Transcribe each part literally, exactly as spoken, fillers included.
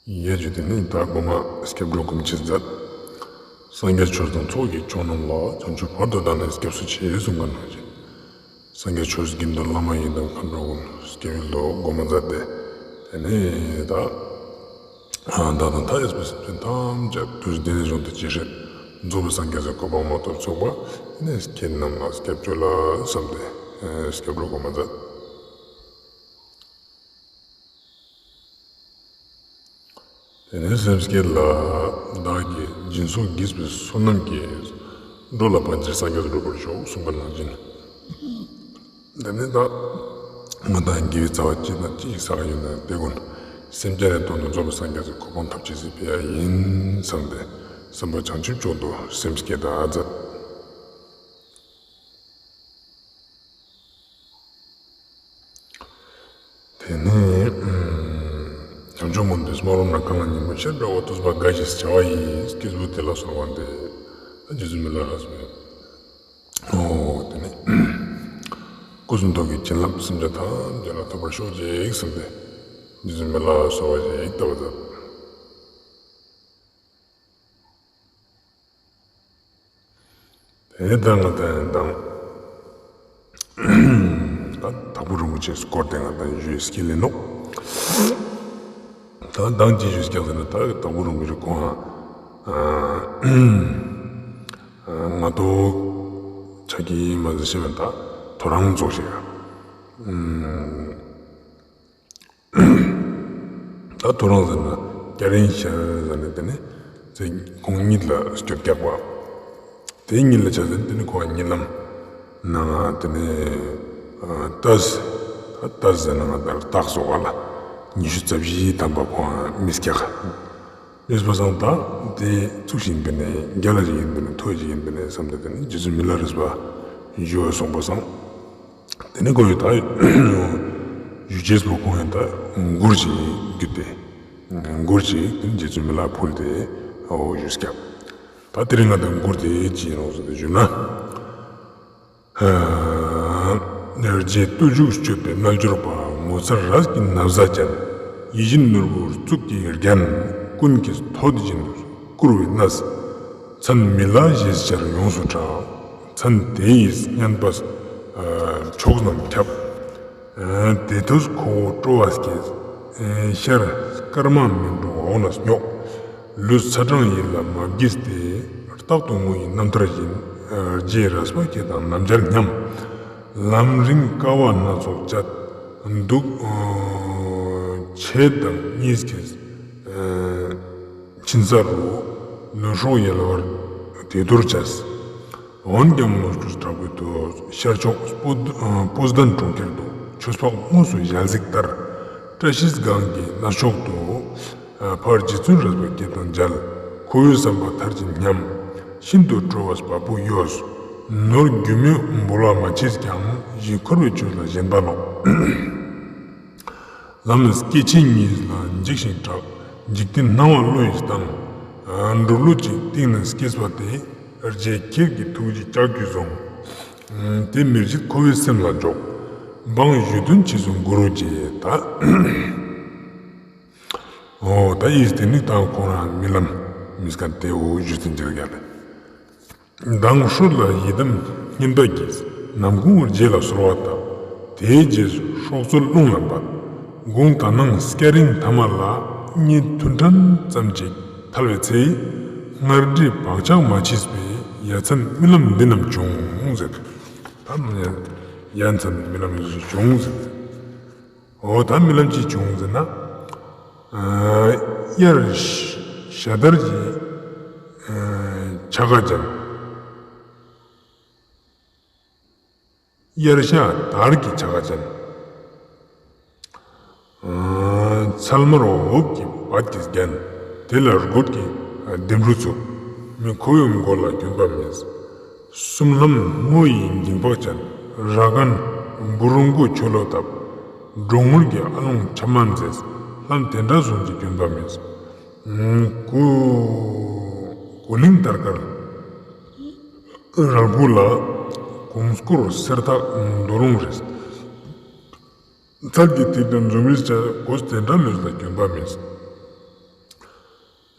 ཡ་ཇུ། དེ་ནས་ད་སྒོ་མ་སྐྱབས་འགྲོ་སྒོམ་ཆེན་མཛད། སངས་རྒྱས་ཆོས་དང་ཚོགས་ཀྱི་མཆོག་རྣམས་ལ། བྱང་ཆུབ་བར་དུ་བདག་ནི་སྐྱབས་སུ་མཆི། གསུངས་པ་ནང་བཞིན། སངས་རྒྱས་ཆོས་དཀྱིལ་འཁོར་བླ་མ་ཡི་དམ་མཁའ་འགྲོ་ཀུན། སྐྱབས་ཡུལ་དུ་སྒོམ་མཛད་དེ། དེ་ནས་ད་བདག་དང་མཐའ་ཡས་པའི་སེམས་ཅན་ཐམས་ཅད་དུས་འདི་ནས་བཟུང་སྟེ་ཇི་སྲིད་རྫོགས་པའི་སངས་རྒྱས་ཀྱི་གོ་འཕང་མ་ཐོབ་ཚུགས་པ། དེ་ནས་ཁྱེད་རྣམས་ལ་སྐྱབས་བཅོལ་ལ་བསམས་ཏེ་སྐྱབས་འགྲོ་སྒོམ་མཛད། དེ་ནས་སེམས་བསྐྱེད་ལ། བདག་གིས་སྦྱིན་སོགས་བགྱིས་པའི་བསོད་ནམས་ཀྱིས། འགྲོ་ལ་ཕན་ཕྱིར་སངས་རྒྱས་སུ་འགྲུབ་པར་ཤོག། གསུངས་པ་ནང་བཞིན། དེ་ནས་ད་ང་དང་དགེ་བའི་རྩ་བ་ཅི་དང་ཅི་ཞིག་བསགས་ཡོད་ན་དེ་ཀུན་སེམས་ཅན་རེ་དོན་དུ་རྫོགས་པའི་སངས་རྒྱས་སུ་གོ་འཕང་ཐོབ་ཅེས་སུ་ཕུལ་ཡ་ཡིན་བསམས་ཏེ་བསམ་པ་བྱང་ཆུབ་མཆོག་ཏུ་སེམས་བསྐྱེད་ད་མཛད། དེ་ནས་བྱང་ཆུབ་སྨོན་པའི་སྨོན་ལམ་རྣམས་གང་ལ་སྙིང་པོ་ཤར་འདྲ་བ་ཐུབ་པ་དགའ་ཞིང་བྱ་བ་ཡི་སྐྱེས་བུ་དེ་ལ་གསོལ་བ་འདེབས། རྗེ་བཙུན་མི་ལ་ལ་སོགས་པས། ཨོ་དེ་ནས་སྐུ་གསུང་ཐུགས་ཀྱི་བྱིན་རླབས་སེམས་ཅན་ཐམས་ཅད་ལ་ཐོབ་པར་ཤོག་ཅིག་གསུངས་ཏེ་རྗེ་བཙུན་མི་ལ་ལ་གསོལ་བ་ཞིག་བཏབ་པ་དང་། དེ་ནས་ད་ང་དང་དང་། ད་དྭགས་པོ་རིན་པོ་ཆེ་སྐོར་དེ་ང་དང་ཞུས་སྐྱེལ་ལེ་ནོ། ད་དང་ཅི་ཞུས་སྐྱེལ་ཟེར་ན་ད་དྭགས་པོ་རིན་པོ་ཆེ་ཁོང་ང་ཏོ་ཆ་གི་མ་ཟེར་ཤེས་མེད། ད་ཐོ་རངས་རྫོགས་ཤེས། ད་ཐོ་རངས་ཟེར་ན་སྐྱ་རེངས་ཤར་ཟེར་ནས་དེ་ནས་ཚེ་ཁོང་གཉིད་ལ་སྐྱོབ་རྒྱག་པ། དེ་གཉིད་ལ་ཆགས་ཟེར་དེ་ནས་ཁོང་གཉིད་ལམ་ནང་དེ་ནས་ཏཱས། ཏཱས་ཟེར་ན་ང་ད་སྟག་སོགས་ལ་ཉི་ཤུ་རྩ་བཞིའི་དམ་པ་ཁོང་མི་སྐྱག་མི་སྤ་སང་ད་དེ་ཚུགས་ཤིང་དེ་ནས་རྒྱ་ལ་ཞིག་ཡིན་དེ་ནས་ཐོས་ཞིག་ཡིན་དེ་ནས་བསམ་དེ་དེ་ནས་རྗེ་བཙུན་མི་ལ་རས་པ་ཞུ་བ་སོང་པ་སང་། དེ་ནས་ཁོ་ཡོད་ད་ཞུ་རྗེས་པོ་ཁོང་ཡོད་ད་མགུར་ཅིག་བརྒྱུད་དེ། མགུར་ཅིག་དེ་རྗེ་བཙུན་མི་ལ་ཕུལ་ཏེ་ཨོ་ཞུས་སྐྱབས། ད་དེ་རིང་ང་དང་མགུར་དེ་ཅི་ཡིན་ནོ་ཟེར་ཏེ་ཞུས་ན། རྗེ་སྟོད་འཇུག་སྤྱོད་པའི་རྣལ་འབྱོར་པ། ངོ་མཚར་རས་ཀྱི་ན་བཟའ་ཅན། ཡིད་བཞིན་ནོར་བུ་གཙུག་གི་རྒྱན། ཀུན་གྱིས་ཐོད་བཞིན་བཀུར་བའི་གནས། མཚན་མི་ལ་ཞེས་བྱར་ཡོངས་སུ་གྲགས། མཚན་དེ་ཡིས་སྙན་པ་ཕྱོགས་རྣམས་ཁྱབ། དེ་དུས་ཁོ་བོ་སྤྲོ་བ་སྐྱེས། ཤར་སྐར་མ་མི་འགྲོ་འོག་ན་སྙོགས། ལུས་ཚ་གྲང་ཡིད་ལ་མ་བགྱིས་ཏེ། རྟག་ཏུ་ངུ་ཡི་རྣམ་ཐར་བཞིན། རྗེ་རས་པ་ཁྱེད་དང་ནམ་མཇལ་སྙམ། ལམ་རིང་དཀའ་བ་སྣ་ཚོགས་སྤྱད། འདུག་ཆེད་དང་གཉིས་ཀྱིས། ཕྱིན་ས་རུ། ལུས་སྲོག་ཡལ་བར་དེ་དུར་བྱས། འོན་ཀྱང་ལོ་སྐུ་དྲག་པོའི་དུས། ཤར་ཕྱོགས་སྤོ་སྤོས་ལྡན་གྲོང་ཁྱེར་དུ། ཆོས་འཕགས་དངོས་སུ་ཞལ་གཟིགས་ལྟར། བཀྲ་ཤིས་སྒང་གི་གནས་མཆོག་ཏུ། ཕར་རྗེ་བཙུན་རས་པ་ཁྱེད་དང་མཇལ། ཁོ་བོའི་བསམ་པ་མཐར་ཕྱིན་སྙམ། ཤིན་ཏུ་སྤྲོ་བ་བ་སྤུ་གཡོས། ནོར་རྒྱུས་མེད་འབུལ་བ་མ་མཆིས་ཀྱང་། གཞི་འཁོར་བའི་ཆོས་ལ་ཞེན་པ་ལོག། ལམ་སྐྱེ་འཆི་གཉིས་ལ་འཇིགས་ཤིང་སྐྲག། འཇིག་རྟེན་སྣང་བ་བློ་ཡིས་བཏང་། འབྲུག་ལུག་ཅིག་སྟེང་ནས་སྐྱེས་པ་དེ། རྗེ་ཁྱེད་ཀྱི་ཐུགས་རྗེ་ལྕགས་ཀྱུས་བཟུང་། དེ་མེར་གྱིས་ཁོ་བོའི་སེམས་ལ་འཇོག། འབངས་གཞོན་དོན་ཆེ་སུ་མགུར་རོ་རྗེ་ད། འོ་ད་ཡིས་དེ་ནི་ད་ཁོ་རང་རྨི་ལམ་མི་སྐད་དེ་འོ་བཞུ་ཚིག་འཇལ་རྒྱ་ལས། མདང་ཧྲུལ་ལ་ཡི་དམ་བསྙེན་པ་བགྱིས། ནམ་གུང་རྗེ་ལ་གསོལ་བ་བཏབ། དེའི་རྗེས་སུ་སྲོག་རྩོལ་རླུང་ལ་འབབ། དགུང་དག་སྣང་སྐྱ་རེངས་ཐ་མ་ལ། གཉིད་ཐུན་ཕྲན་ཙམ་ཅིག་ཐལ་བའི་ཚེ། སྔར་འདྲིས་བག་ཆགས་མ་མཆིས་པས། ཡ་མཚན་རྨི་ལམ་འདི་རྣམས་བྱུང་ཟེར། ད་ཡ་མཚན་རྨི་ལམ་འདི་བྱུང་ཟེར། འོ་ད་རྨི་ལམ་ཅི་བྱུང་ཟེར་ན། དབྱར་ཞ་དར་གྱི་ཆ་ག་ཅན། དབྱར་ཞ་དར་གྱི་ཆ་ག་ཅན། ཚལ་མར་འོབས་ཀྱི་བད་ཀྱིས་བརྒྱན། དེ་ལ་རྒོད་ཀྱི་ལྡེམ་རུ་ཚུགས། མི་ཁོ་བོའི་མགོ་ལ་གྱོན་པ་མེད། གསུམ་ལྷམ་སྔོ་ཡི་འགྱིང་བག་ཅན། ར་གན་འབུར་མགོ་ཆོ་ལོ་བཏབ། འབྲོང་ངུར་གྱི་ཨ་ལོང་ཆ་མ་མཛེས། ལྷམ་དེ་འདྲ་བཟུང་གི་གྱོན་པ་མེད། གུ་གུ་ལིང་དར་དཀར་རལ་གུ་ལ། གོང་སྐོར་སེར་ཐག་མདོ་ལོང་རེད། ཚལ་གྱི་ཐིག་ཏུ་འཛུམ་རིས་བྱ། གོས་དེ་འདྲ་ལུས་ལ་གྱོན་པ་མེད།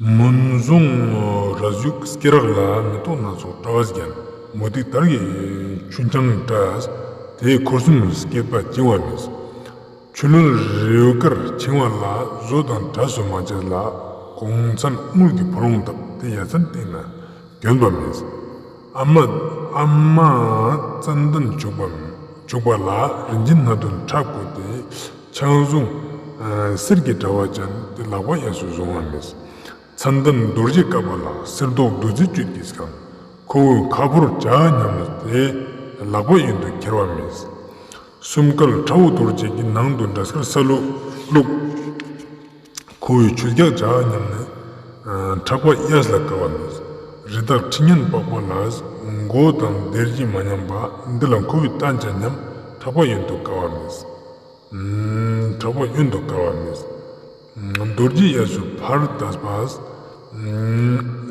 མུན་བཟུང་ར་བཟུག་སྐེ་རགས་ལ། མེ་ཏོག་སྣ་ཚོགས་དཔྲལ་བ་བརྒྱན། མུ་ཏིག་དར་གྱི་ཆུན་འཕྱང་བཀྲ། དེས་འཁོར་གསུམ་བསྐལ་པ་བཅིང་བ་མེད། ཆུ་ལྷུན་རེའུ་དཀར་འཆིང་བ་ལ། བཟོ་དང་གྲྭ་སུ་མ་བྱས་ལ། གོང་མཚམས་དངུལ་གྱི་ཕོ་ལོང་བཏབ། དེ་ཡ་མཚན་སྟེང་ན་གྱོན་པ་མེད། ཨ་མ་ཨ་མ་ཙན་དན་བྱུག་པ་བྱུག་པ་ལ། རིན་ཆེན་སྣ་བདུན་ཁྲབ་བསྐོར་ཏེ། ཆང་བཟུང་གསེར་གྱི་དྲ་བ་ཅན། དེ་ལག་པ་གཡས་སུ་བཟུང་བ་མེད། ཙན་དན་རྡོ་རྗེ་བཀབ་པ་ལ། གསེར་མདོག་བདུད་རྩི་བཅུད་ཀྱིས་གང་། ཁོ་བོས་ཁ་ཕོར་བྱ་བ་ཉམས་ལ། དེ་ལག་པ་གཡོན་དུ་ཁྱེར་བ་མེད། གསུམ་བསྐལ་ཁྲ་བོ་རྡོ་རྗེ་གི་ནང་དུ་འདྲ་སྐར་ས་ལུ་བླུགས། ཁོ་བོས་ཆུ་རྒྱག་བྱ་བ་ཉམས་ནས། ཕྲག་པ་གཡས་ལ་བཀབ་པ་མེད། རི་དྭགས་ཁྲི་སྙན་པགས་པ་ལ། མགོ་དང་སྡེར་གྱིས་མ་ཉམས་པ། འདི་ལ་ཁོ་བོས་བསྟན་བྱ་ཉམས། ཕྲག་པ་གཡོན་དུ་བཀབ་པ་མེད། ཕྲག་པ་གཡོན་དུ་བཀབ་པ་མེད། རྡོ་རྗེ་གཡས་སུ་ཕར་བལྟས་པ།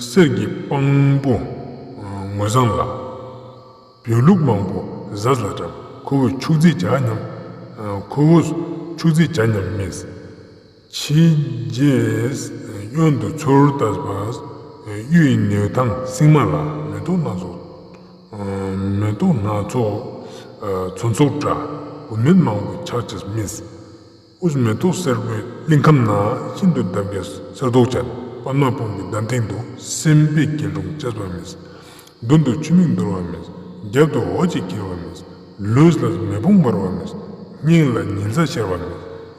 གསེར་གྱི་དཔང་པོ་ངོས་བཟང་ལ། བོད་ལུགས་མང་པོ་ཟས་ལ་བཀྲམ། ཁོ་བོས་ཕྱུགས་རྫིས་བྱ་བ་ཉམས། ཁོ་བོས་ཕྱུགས་རྫིས་བྱ་ཉམས་མེད། ཕྱི་རྗེས་གཡོན་དུ་ཚུར་བལྟས་པ། གཡུ་ཡི་ནེའུ་ཐང་སྲིང་མ་ལ། མེ་ཏོག་སྣ་ཚོགས། མེ་ཏོག་སྣ་ཚོགས་ཚོན་ཚོགས་བཀྲ། འོད་མེད་མང་པོས་ཆགས་ཅིང་མིད། དབུས་མེ་ཏོག་སེར་པོའི་གླིང་ཁམས་ན། ཤིན་ཏུ་འདབ་བརྒྱ་གསེར་མདོག་ཅན། པདྨ་སྤུངས་པའི་གདན་སྟེང་དུ། སེམས་དཔའི་སྐྱིལ་ཀྲུང་བཅས་པ་མེད། མདུན་དུ་ཆུ་མིག་འདོར་བ་མེད། རྒྱབ་ཏུ་འོ་བརྒྱལ་འཁྱིལ་བ་མེད། ལུས་ལ་མེ་དཔུང་འབར་བ་མེད། སྙིང་ལ་ཉི་ཟླ་ཤར་བ་མེད།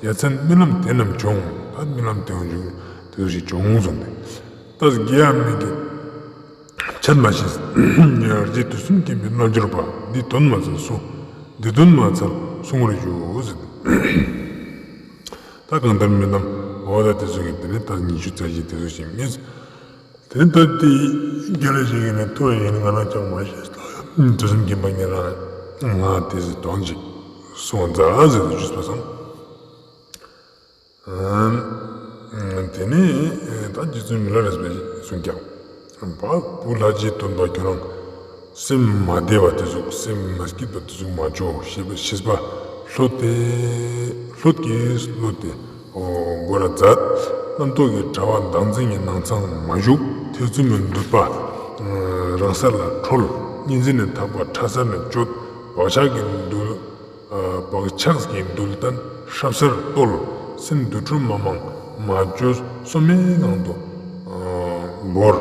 ཡ་མཚན་རྨི་ལམ་དེ་རྣམས་བྱུང་། ད་རྨི་ལམ་དེ་འོང་བྱུང་དེ་ཚོ་ཞིག་བྱུང་གསུངས་ཏེ། ད་དགེ་བ་མི་དགེ་ཆད་མ་ཤེས། རྗེ་དུས་གསུམ་མཁྱེན་པའི་རྣལ་འབྱོར་པ། འདི་དོན་མ་ཚར་གསུང་། འདི་དོན་མ་ཚར་གསུང་བར་ཞུ་ཟེར། ད་གང་ལྟར་རྨི་ལམ་འོ་ད་དེ་ཚོ་གི་དེ་ནས་ད་ཉི་ཤུ་རྩ་བཞི་དེ་ཚོ་ཞིག་རྨིས། དེ་ལྟར་དེ་རྒྱལ་ལ་ཞིག་ཡིན་ན་ཐུ་བ་ཡིན་ང་རང་ཅང་མ་ཤེས་ལ། དུས་གསུམ་མཁྱེན་པ་ཉིད་རང་ང་དེ་ཟེར་དོན་ཅིག་གསུང་མཛད་ཟེར་དུ་ཞུས་པ་སང་། དེ་ནས་ད་རྗེ་བཙུན་མི་ལ་རས་པས་གསུངས་ཀྱང་། བ་བུ་ལྷ་རྗེ་སྟོན་པ་ཁྱོད་རང་སེམས་མ་བདེ་བ་དེ་ཟུག་སེམས་མ་སྐྱིད་པ་དེ་ཟུག་མ་བྱོ་ཞེས་པ་ཤེས་པ་ལྷོད་དེ་ལྷོད་ཀྱིས་ལྷོད་དེ། ཨོ། མགོ་ར་མཛད། རྣམ་རྟོག་གི་དྲ་བ་མདངས་འཛིན་གྱི་ནང་ཚང་མ་བཞུགས། ཐེ་ཚོམ་མི་འདུད་པ་རང་ས་ལ་ཁྲོལ། གཉིས་འཛིན་ནི་ཐག་པ་ཕྲ་ས་ནས་གཅོད། བག་ཆགས་ཀྱི་འདུལ། བག་ཆགས་ཀྱི་འདུལ་བསྟན་ཧྲབ་སར་གཏོལ། སེམས་དུད་འགྲོ་མ་མང་མ་བཅོས་སོ་མའི་ངང་དུ་བོར།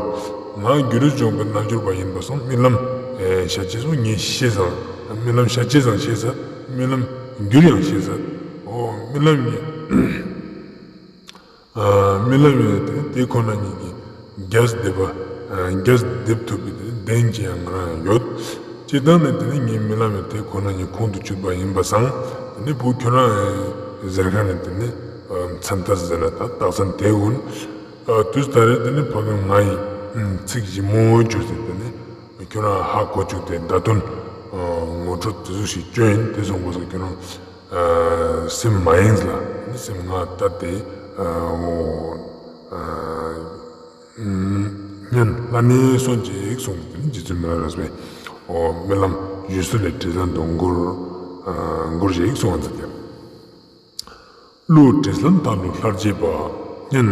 ང་སྒྱུ་ལུས་འཇོམས་པའི་རྣལ་འབྱོར་པ་ཡིན་པ་སོང་རྨི་ལམ་ཤ་ཆེ་སོང་ངས་ཤེས་ཙང་རྨི་ལམ་ཤ་ཆེ་ཙང་ཤེས་ས་རྨི་ལམ་འགྱུར་ཡང་ཤེས་ས། ཨོ་རྨི་ལམ་ཡིན། རྨི་ལམ་ཡིན་ཏེ་དེ་ཁོ་ན་ཉིད་ཀྱིས་རྒྱས་འདེབས་པ། རྒྱས་འདེབས་ཐུབ་པའི་དེ་གདེང་ཅི་ཡང་ང་རང་ཡོད། སྤྱིར་བཏང་ནས་དེ་ནི་ངའི་རྨི་ལམ་ཡང་དེ་ཁོ་ན་ཉིད་ཁོང་དུ་ཆུད་པ་ཡིན་པ་སང་། དེ་ནི་བུ་ཁྱོད་རང་ཟེར་མཁན་ནི་དེ་ནི་མཚན་ལྟར་ཟེར་ན་ད་རྟགས་མཚན་དེ་ཀུན། དུས་ད་རེས་དེ་ནི་ཕ་གི་ང་ཡི་ཚིག་ཞིབ་མོ་བཅོས་ཏེ་དེ་ནི། ཁྱོད་རང་ཧ་གོ་བཅུག་སྟེ་བརྡ་དོན་ངོ་སྤྲོད་དེ་ཚོ་ཞིག་བཅོས་ཡིན། དེ་སོང་པ་སོགས་ཁྱོད་རང་སེམས་མ་ཡེངས་ལ་ནི་སེམས་ང་ལྟ་སྟེ་འོ་སྙན་ལྷ་ནས་གསོན་ཅིག་གསུངས་ཏེ་ནི་རྗེ་བཙུན་མི་ལ་རས་པས་འོ་རྨི་ལམ་བཞེད་སྲོལ་ལས་བྲིས་ཙམ་དུ་མགུར་མགུར་ཞིག་གསུངས་པ་མཛད་དེ། གླུ་བྲིས་ལམ་དག་ལུ་ལྷར་བཅས་པ། སྙན།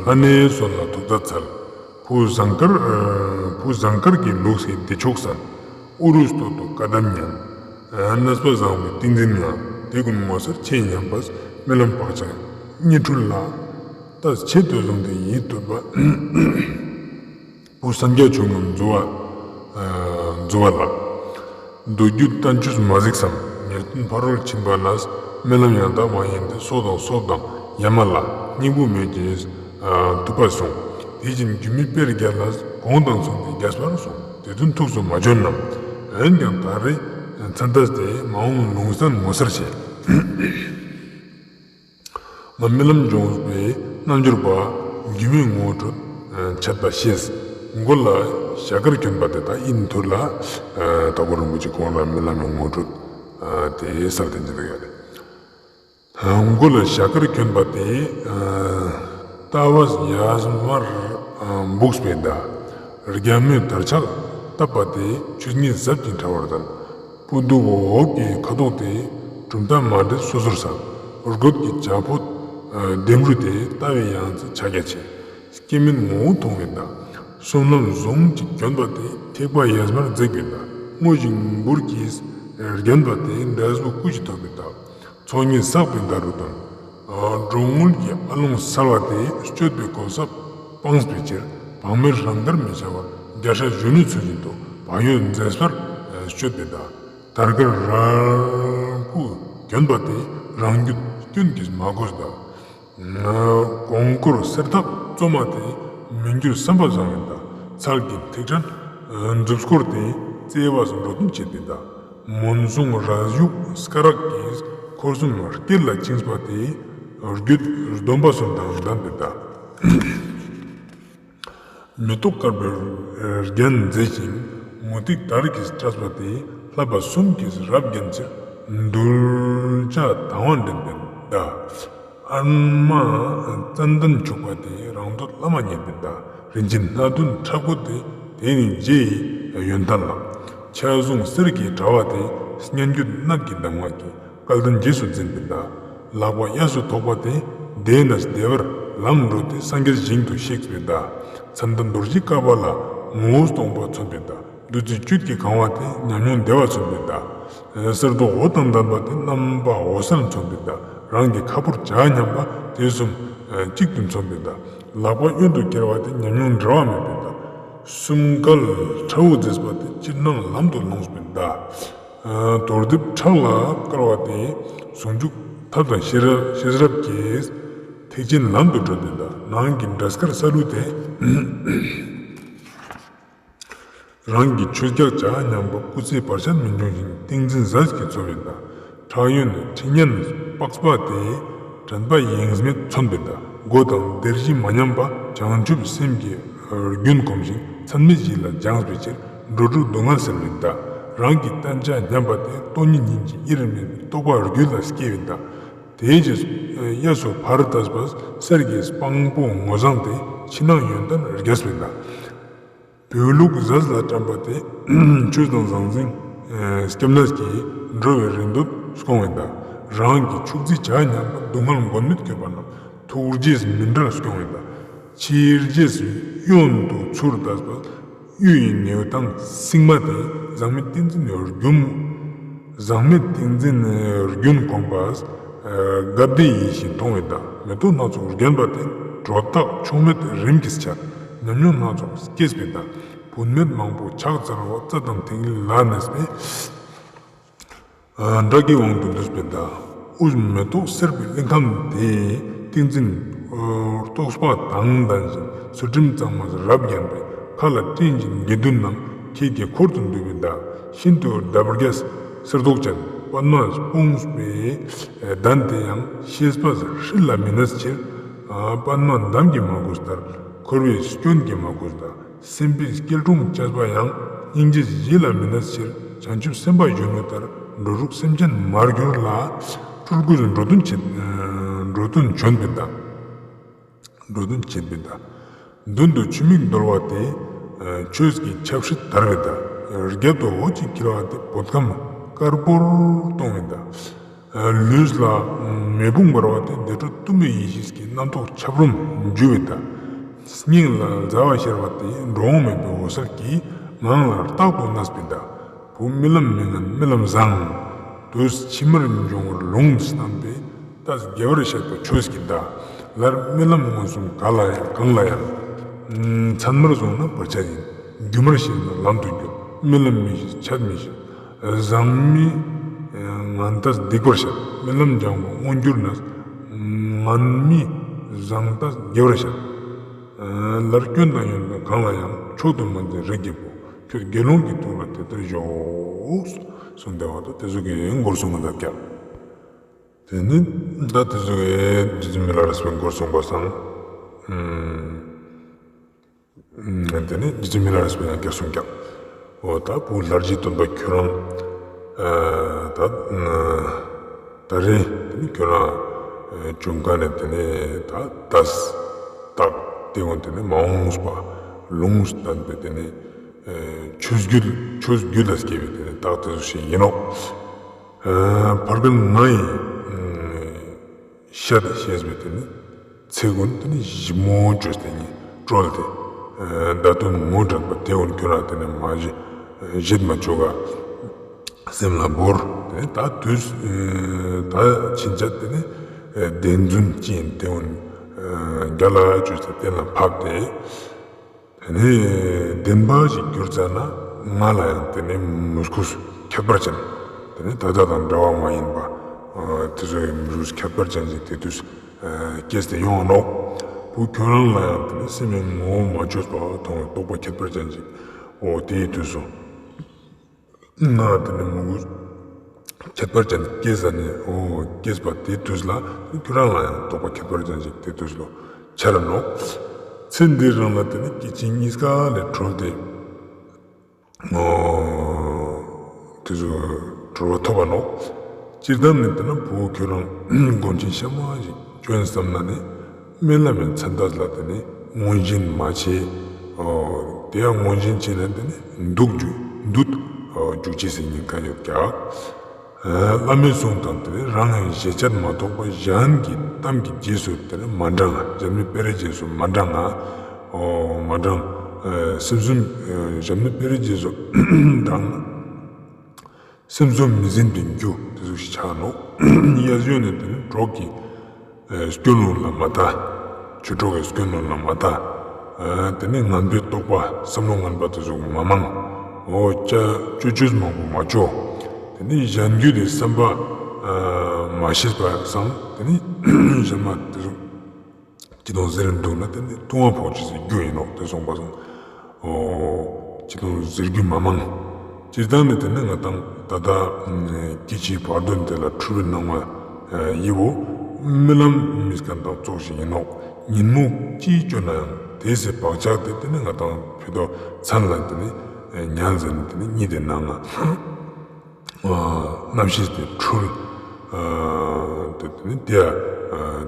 ལྷ་ནས་གསོན་ལ་ཐུགས་ཐག་འཚལ། བུ་ཟངས་དཀར། བུ་ཟངས་དཀར་གྱི་ལུགས་སྲོལ་བདེ་མཆོག་གསན། ཨུ་རུ་སྟོད་དུ་བཀའ་གདམས་ཉན། གནས་པ་བཟང་པོའི་ཏིང་འཛིན་ལྔ། དེ་ཀུན་ངོ་མཚར་ཆེས་ཉམས་པ། རྨི་ལམ་བག་ཆགས་གཉིད་འཁྲུལ་ལ། ལྟ་ཆེད་དུ་བཟུང་སྟེ་ཡིད་གཏོད་པ། བུ་སངས་རྒྱས་ཆོས་ངམ་རྫོགས་པ། རྫོགས་པ་ལ། མདོ་རྒྱུད་བསྟན་བཅོས་མ་གཟིགས་སམ། ཉེར་བདུན་ཕ་རོལ་ཕྱིན་པ་ལ། རྨི་ལམ་ཡང་དག་མ་ཡིན་ཏེ། སྲོག་དང་སྲོག་དང་ཡ་མ་ལ། སྙིང་པོ་མེད་ཅིང་ཐུབ་པར་གསུངས། དེ་བཞིན་སྒྱུ་མའི་དཔེར་བརྒྱ་ལ། གོང་དང་མཚུངས་ཏེ་རྒྱས་པར་གསུངས། དེ་དོན་ཐུགས་སུ་མ་ཆུད་རྣམས། འོན་ཀྱང་ད་རེས་མཚན་ལྟས་ཏེ། མ་འོངས་ལུང་བསྟན་ངོ་མཚར་ཆེ། ང་རྨི་ལམ་འཇོམས་པའི་རྣལ་འབྱོར་པ། སྒྱུ་མའི་ངོ་སྤྲོད་འཆད་པ་ཤེས། མགོ་ལ་ཞྭ་དཀར་གྱོན་པ་དེ་དག་ཨིན་ཐུར་ལ། དྭགས་པོ་རིན་པོ་ཆེ་ཁོང་རང་རྨི་ལམ་གྱི་ངོ་སྤྲོད་དེ་གསལ་བསྟན་བྱེད་ཀྱི་ཡོད་རེད། མགོ་ལ་ཞྭ་དཀར་གྱོན་པ་དེ། ལྟ་བ་ཡར་མར་འབུགས་པའི་བརྡ། རྒྱལ་མོའི་དར་ཆ་བཏབ་པ་དེ་ཆུ་སྙིང་ཟབ་ཅིང་ཕྲ་བར་ལྡན། སྤུ་སྡུག་འོབས་ཀྱི་ཁ་དོག་དེ་གྲུབ་མཐའ་མ་འདྲེས་སོ་སོར་གསལ། རྒོད་ཀྱི་བྱ་ཕོ་ལྡེམ་རུ་དེ་ལྟ་བའི་ཡང་རྩེ་ཕྱག་རྒྱ་ཆེ། སྐྱེ་མེད་ངོ་བོ་མཐོང་བའི་བརྡ། བསོད་ནམས་ཟུང་གིས་གྱོན་པ་དེ་ཐེག་པ་ཡས་མར་འཛེགས་པའི་བརྡ། དངོས་གཞི་འབུར་གྱིས་བརྒྱན་པ་དེ་འབྲས་བུ་སྐུ་ཞིག་ཐོབ་པའི་བརྡ། ཚོགས་གཉིས་བསགས་པའི་བརྡ་རུ་སྟོན། འགྲོ་དངུལ་གྱི་ཨ་ལོང་གསལ་བ་དེ་སྤྱོད་པའི་གོ་ས་སྤངས་པའི་ཕྱིར་བག་མེད་རང་དར་མི་བྱ་བར་རྒྱ་ཧྲ་གཞོན་ནུའི་ཚུལ་བཞིན་དུ་བག་ཡོད་མཛེས་པར་སྤྱོད་པའི་བརྡ། དར་དཀར་རལ་གུ་གྱོན་པ་དེ་རང་རྒྱུད་སྐྱོན་གྱིས་མ་གོས་པ། གོང་བཀུར་གསེར་ཐག་བཙོ་མ་དེ་མི་འགྱུར་བསམ་པ་བཟང་བའི་བརྡ། ཚལ་གྱི་ཐིག་ཕྲན་མཛུབ་སྐོར་དེ་བརྩེ་བས་འགྲོ་དོན་བྱེད་པའི་བརྡ། མོན་སྲུང་རས་ཡུག་སྐ་རགས་ཀྱིས་འཁོར་གསུམ་སྐེད་ལ་བཅིངས་པ་དེ་རྒྱུད་སྡོམ་པ་གསུམ་དང་ལྡན་པའི་བརྡ། མེ་ཏོག་དཀར་པོས་རྒྱན་མཛེས་ཤིང་མུ་ཏིག་དར་གྱིས་སྤྲས་པ་དེ་བསླབ་པ་གསུམ་གྱིས་རབ་བརྒྱན་ཕྱིར་གདུལ་བྱ་དང་བ་འདྲེན་པའི་བརྡ། ཨ་མ་ཙན་དན་བྱུག་པ་དེ་རང་འདོད་བླ་མ་མཉེས་པའི་བརྡ། རིན་ཆེན་སྣ་བདུན་ཁྲག་པོ་དེ་དེ་ནི་རྗེ་ཡི་ཡོན་ཏན་ལགས། ཕྱག་ཟུང་གསེར་གྱི་དྲ་བ་དེ་སྙན་བརྒྱུད་གནག་གི་གདམས་ངག་གི་སྐལ་ལྡན་རྗེས་སུ་འཛིན་པའི་བརྡ། ལག་པ་གཡས་སུ་ཐོགས་པ་དེ་བདེ་ནས་བདེ་བར་ལམ་འགྲོ་སྟེ་སངས་རྒྱས་ཞིང་དུ་གཤེགས་པའི་བརྡ། མཚན་ལྡན་རྡོ་རྗེ་དཀར་པོ་ལ་ངོ་བོ་སྟོང་པ་མཚོན་པའི་བརྡ། བདུད་རྩི་བཅུད་ཀྱིས་གང་བ་དེ་ཉམས་མྱོང་བདེ་བ་མཚོན་པའི་བརྡ། གསེར་མདོག་འོད་དང་ལྡན་པ་དེ་རྣམ་པ་འོད་གསལ་མཚོན་པའི་བརྡ། རང་གི་ཁ་ཕོར་བྱ་སྙམ་པ་དེ་གསུམ་གཅིག་ཏུ་མཚོན་པའི་བརྡ། ལག་པ་གཡོན་དུ་ཁྱེར་བ་དེ་ཉམས་མྱོང་འབྲལ་བ་མེད་པའི་བརྡ། གསུམ་ཀའི་ཁྲ་བོ་མཛེས་པ་དེ་ཅིར་སྣང་ལམ་དུ་ལྷུང་བའི་བརྡ། རྡོར་གདུབ་ཁྲག་ལ་དཀར་བ་དེ་ཟུང་འཇུག་ཐབས་དང་ཤེས་རབ་ཤེས་རབ་ཀྱི་ཐེག་ཆེན་ལམ་དུ་བགྲོད་པའི་བརྡ། ནང་གི་འདྲེས་དཀར་སྲ་ལུག་དེ་རང་གི་ཆོས་རྒྱགས་བྱ་སྙམ་པ་སྐུ་ཚེའི་བར་ཆད་མི་འབྱུང་ཞིང་ཏིང་འཛིན་ཟས་ཀྱིས་འཚོ་བའི་བརྡ། ཁྲག་ཡོན་ཁྲི་སྙན་པགས་པ་དེ་དྲན་པ་ཡེངས་མེད་མཚོན་པའི་བརྡ། སྒོ་དང་སྡེར་བཞི་མ་ཉམས་པ་བྱང་ཆུབ་སེམས་ཀྱི་རྒྱུན་གོམས་ཤིང་ཚད་མེད་བཞི་ལ་སྦྱངས་པའི་ཕྱིར་འགྲོ་དྲུག་སྡུག་བསྔལ་སེལ་བའི་བརྡ། རང་གི་བསྟན་བྱ་སྙམ་པ་དེ་སྟོང་ཉིད་ཉིད་ཀྱི་དབྱེར་མེད་པའི་རྟོགས་པ་རྒྱུད་ལ་སྐྱེ་བའི་བརྡ། དེའི་རྗེས་སུ་གཡས་སུ་ཕར་བལྟས་པ་གསེར་གྱི་སྤང་པོ་ངོ་བཟང་དེ་ཕྱི་ནང་ཡོན་ཏན་རྒྱས་པའི་བརྡ། བོད་ལུགས་ཟས་ལ་བཀྲམ་པ་དེ་ཆོས་དང་ཟང་ཟིང་སྐྱབས་གནས་ཀྱིས་འགྲོ་བའི་རིན་དོད་སྐོང་བའི་བརྡ། རང་གི་ཕྱུགས་རྫི་བྱ་སྙམ་པ་སྡུག་བསྔལ་མགོན་མེད་སྐྱོབ་པ་རྣམས་ཐུགས་རྗེས་མི་འབྲལ་སྐྱོང་བའི་བརྡ། ཕྱིའི་རྗེས་སུ་གཡོན་དུ་ཚུར་བལྟས་པ་གཡུ་ཡི་ནེའུ་ཐང་སྲིང་མ་དེ་ཟག་མེད་ཏིང་འཛིན་རྒྱུན་ཟག་མེད་ཏིང་འཛིན་རྒྱུན་གོམས་པ་དགའ་བདེ་ཡིད་བཞིན་མཐོང་བའི་བརྡ། མེ་ཏོག་སྣ་ཚོགས་བརྒྱན་པ་དེ་སྒྲོ་བཏགས་ཕྱོགས་མེད་རིམ་གྱིས་འཆར་ཉམས་མྱོང་སྣ་ཚོགས་སྐྱེས་པའི་བརྡ། བུད་མེད་མང་པོ་ཕྱག་འཚལ་བ་རྩྭ་དང་ཐིག་ལེ་ལ་གནས་པའི་སྒྲ་གི་དབང་དུ་འདུས་པའི་བརྡ། དབུས་མེ་ཏོག་སེར་པོའི་དབྱིངས་ཁམས་དེ་ཏིང་འཛིན་རྟོགས་པ་དང་ལྡན་ཞིང་ཚུལ་ཁྲིམས་གཙང་མས་རབ་བརྒྱན་པའི་མཁའ་ལ་སྤྲིན་གྱི་དགེ་འདུན་རྣམས་ཁྱེད་ཀྱི་འཁོར་དུ་འདུས་པའི་བརྡ། ཤིན་ཏུ་འདབ་བརྒྱ་གསེར་མདོག་ཅན་པདྨ་སྤུངས་པའི་གདན་དེ་ཡང་ཤེས་པས་སྲིད་ལ་མི་གནས་ཕྱིར། པདྨ་འདམ་གྱིས་མ་གོས་ལྟར་འཁོར་བའི་སྐྱོན་གྱིས་མ་གོས་ལྟར། སེམས་དཔའི་སྐྱིལ་ཀྲུང་བཅས་པ་ཡང་སྙིང་རྗེ་ཡིད་ལ་མི་གནས་ཕྱིར། བྱང་ཆུབ་སེམས་དཔའ་གཞོན་ནུ་ལྟར་འགྲོ་དྲུག་སེམས་ཅན་མར་གྱུར་ལ། སྤྲུལ་སྐུས་འགྲོ་དོན་བྱེད། འགྲོ་དོན་བྱོན་པའི་བརྡ། འགྲོ་དོན་བྱེད་པའི་བརྡ། མདུན་དུ་ཆུ་མིག་རྡོལ་བ་དེ་ཆོས་ཀྱི་ཆབ་སྲིད་དར་བའི་བརྡ། རྒྱབ་ཏུ་འོད་ཀྱི་འཁྱིལ་བ་དེ་བོད་ཁམས་དཀར་པོར་གཏོང་བའི་བརྡ། ལུས་ལ་མེ་དཔུང་འབར་བ་དེ་བདེ་དྲོད་གཏུམ་མོའི་ཡེ་ཤེས་ཀྱི་རྣམ་རྟོག་ཆབ་རོམ་འཇུ་བའི་བརྡ། སྙིང་ལ་མཛའ་བ་ཤར་བ་དེ་འགྲོ་འོང་མེད་པའི་འོད་གསལ་གྱིས་ངང་ལ་རྟག་ཏུ་གནས་པའི་བརྡ། བུ་རྨི་ལམ་མི་ངན་རྨི་ལམ་བཟང་། དུས་ཕྱི་མར་འབྱུང་བར་ལུང་བསྟན་པའི་ལྟས་དགེ་བར་བཤད་པ་ཆོས་ཀྱི་བརྡ། ལར་རྨི་ལམ་མངོན་སུམ་ག་ལ་ཡང་གང་ལ་ཡང་། མཚན་མར་བཟུང་ན་བར་ཆད་ཡིན། སྒྱུ་མར་ཤེས་ན་ལམ་དུ་འགྱུར། རྨི་ལམ་མི་ཤེས་ཆད་མི་ཤེས། བཟང་རྨིས་ངན་ལྟས་སྡིག་པར་བཤད། རྨི་ལམ་སྦྱངས་པ་མངོན་གྱུར་ནས། ངན་རྨིས་བཟང་ལྟས་དགེ་བར་བཤད། ལར་སྐྱོན་དང་ཡོན་ཏན་གང་ལ་ཡང་། མཆོག་ཏུ་མ་འཛིན་རིགས་ཀྱི་བུ། ཁྱོད་དགེ་སློང་གི་ཐུགས་ལ་དེ་ལྟར་ཞོག་གསུངས་ཏེ་འོ་ད་དེ་ཚོ་གི་མགུར་གསུང་གི་འདུག་ཀྱང་། དེ་ནི་ད་དེ་ཚོ་གི་རྗེ་བཙུན་མི་ལ་རས་པའི་མགུར་གསུངས་པ་སང་། དེ་ནས་རྗེ་བཙུན་མི་ལ་རས་པས་ཡང་བསྐྱར་གསུངས་ཀྱང་། འོ་ད་བུ་ལྷ་རྗེ་སྟོན་པ་ཁྱོད་རང་། ད་ད་རེས་དེ་ནི་ཁྱོད་རང་བྱུང་ཁ་ནས་དེ་ནས་ད་ད་རྟགས་དེ་འོང་དེ་ནས་མ་འོངས་པ་ལུང་བསྟན་པའི་དེ་ནས་ཆོས་བརྒྱུད་ཆོས་བརྒྱུད་ལ་སྐྱེས་པའི་དེ་ནས་རྟགས་དེ་ཚོ་ཞིག་ཡིན་ནོ། ཕར་ཁ་ང་ཡི་ཤ་དང་ཤེས་པའི་དེ་ནི་ཚེ་ཀུན་དེ་ནི་ཞིབ་མོ་བཅོས་ཏེ་ནི་ བཀྲོལ་ཏེ། ཨ་བརྡ་དོན་ངོ་དྲགས་པ་དེ་འོན་ཁྱོད་རང་དེ་ནས་མ་གཞི་བཞེད་མ་ཆོག་ག་སེམས་ལ་བོར་དེ་ནས་ད་དུས་ད་ཕྱིན་ཆད་དེ་ནས་བདེན་རྫུན་ཅི་ཡིན་དེ་འོན་རྒྱ་ལ་བཅོས་ཏེ་གཏན་ལ་ཕབ་སྟེ། དེ་ནས་བདེན་པ་ཞིག་གྱུར་ཚར་ན་ང་ལ་ཡང་དེ་ནས་མོས་གུས་ཁྱད་པར་ཅན། དེ་ནས་ད་ལྟ་དང་འདྲ་བ་མ་ཡིན་པ། ཨ་དེ་ཚོའི་མོས་གུས་ཁྱད་པར་ཅན་ཞིག་དེ་དུས་ཨ་སྐྱེས་ཏེ་ཡོང་ནོག་བུ་ཁྱོད་རང་ལ་ཡང་དེ་ནས་སེམས་ངོ་བོ་མ་བཅོས་པ་མཐོང་བའི་རྟོག་པ་ཁྱད་པར་ཅན་ཞིག་འོ་དེའི་དུས་སུ། ང་དེ་ནས་མོས་གུས་ཁྱད་པར་ཅན་སྐྱེས་ས་ནས་འོ་སྐྱེས་པ་དེ་དུས་ལ་ཁྱོད་རང་ལ་ཡང་རྟོག་པ་ཁྱད་པར་ཅན་ཞིག་དེ་དུས་ལ་འཆར་ནོག་ཚེ་འདི་རང་ལ་དེ་ནས་སྐྱེ་འཆི་གཉིས་ཀ་ལས་གྲོལ་ཏེ། འོ་དེ་ཚོ་གྲོལ་བ་ཐོབ་པ་ནོག་སྤྱིར་བཏང་ནས་དེ་ན་བུ་ཁྱོད་རང་སྒོམ་ཆེན་ཤ་མ་ཞིག་སྐྱོན་བསམ་ན་ནི། རྨི་ལམ་ཡང་མཚན་རྟགས་ལ་དེ་ནི་ངོས་འཛིན་མ་བྱེད། ཨོ། དེ་ཡང་ངོས་འཛིན་བྱས་ན་དེ་ནི་འདུག་རྒྱུ་འདུད་ཨོ་རྒྱུ་བྱེད་ཟེར་ཉེན་ཁ་ཡོད་ཀྱག་ཨ་བླ་མའི་གསུང་དང་དེ་ནི་རང་ཡང་བཞེད་བྱ་མ་གཏོགས་པ་གཞན་གྱི་གཏམ་གྱི་རྗེས་སུ་དེ་ནི་མ་འབྲང་ང་། གཞན་མི་དཔེ་རའི་རྗེས་སུ་མ་འབྲང་ང་། ཨོ་མ་འབྲང་། ཨ་སེམས་གསུམ་ཨ་གཞན་མི་དཔེ་རའི་རྗེས་སུ་འབྲང་ན། སེམས་གསུམ་མི་འཛིན་པའི་རྒྱུ་དེ་ཚོ་ཞིག་ཆགས་ནོག་གཡས་གཡོན་ནས་དེ་ནི་གྲོགས་ཀྱི་ཨ་སྐྱོན་ལུང་ལ་མ་ལྟ། ཆོས་གྲོགས་ཀྱི་སྐྱོན་ལུང་ལ་མ་ལྟ། ཨ་དེ་ནི་ངན་པའི་རྟོག་པ་བསམ་བློ་ངན་པ་དེ་ཚོ་མ་མང་། འོ་ཅ་ཅོ་ཅོས་མང་པོ་མ་ཅོ། དེ་ནི་གཞན་རྒྱུད་དེ་བསམ་པ་ཨ་མ་ཤེས་པ་བསམ། དེ་ནི་གཞན་མ་དེ་ཚོ། ཅི་དང་ཟེར་འདུག་ན་དེ་ནི་ལྟུང་བ་ཕོག་ཅེས་སི་རྒྱུ་ཡིན་ནོག་དེ་གསུངས་པ་སོང་། ཨོ། ཅི་དང་ཟེར་རྒྱུ་མ་མང་། སྤྱིར་བཏང་ནི་དེ་ནི་ང་དང་ད་ལྟ་སྐྱེ་འཆིའི་བར་དོ་འདི་ལ་འཁྲུལ་པའི་སྣང་བ་ཡིན་པོ། རྨི་ལམ་རྨི་མཁན་དང་ཙོགས་ཤིག་ཡིན་ནོག་ཉིན་མོ་ཅིའི་སྐྱོ་ན་ཡང་དེ་སི་བག་ཆགས་དེ་དེ་ནི་ང་དང་ཕི་དོ་མཚན་ལ་དེ་ནི་ཉལ་ཟེར་ནི་དེ་ནི་གཉིད་དེ་ནང་ང་། རྣམ་ཤེས་དེ་འཁྲུལ། དེ་དེ་ནི་དེ་ཡ་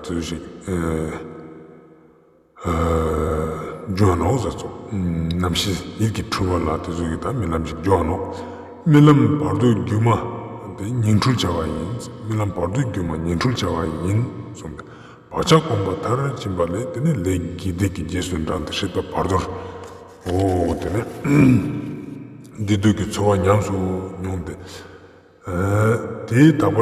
ཚོད་ཞིག་འབྱུང་ནོག་ཟེར་ཚོ། རྣམ་ཤེས་ཡིད་ཀྱི་འཁྲུལ་པ་ལ་དེ་ཚོ་གི་ད་རྨི་ལམ་ཞིག་འབྱུང་ནོག་རྨི་ལམ་བར་དོ་སྒྱུ་མ་དེ་ཉིང་འཁྲུལ་བྱ་བ་ཡིན། རྨི་ལམ་བར་དོ་སྒྱུ་མ་ཉིང་འཁྲུལ་བྱ་བ་ཡིན་གསུངས་ཏེ། བག་ཆགས་གོམས་པ་མཐར་ཕྱིན་པ་ལས་དེ་ནི་ལས་དགེ་སྡིག་གི་རྗེས་སུ་འབྲངས་ཏེ་སྲིད་པ་བར་དོར། འོ་དེ་ནི་བདེ་སྡུག་གི་ཚོར་བ་ཉམས་སུ་མྱོང་སྟེ། ཨ་དེའི་དག་པ་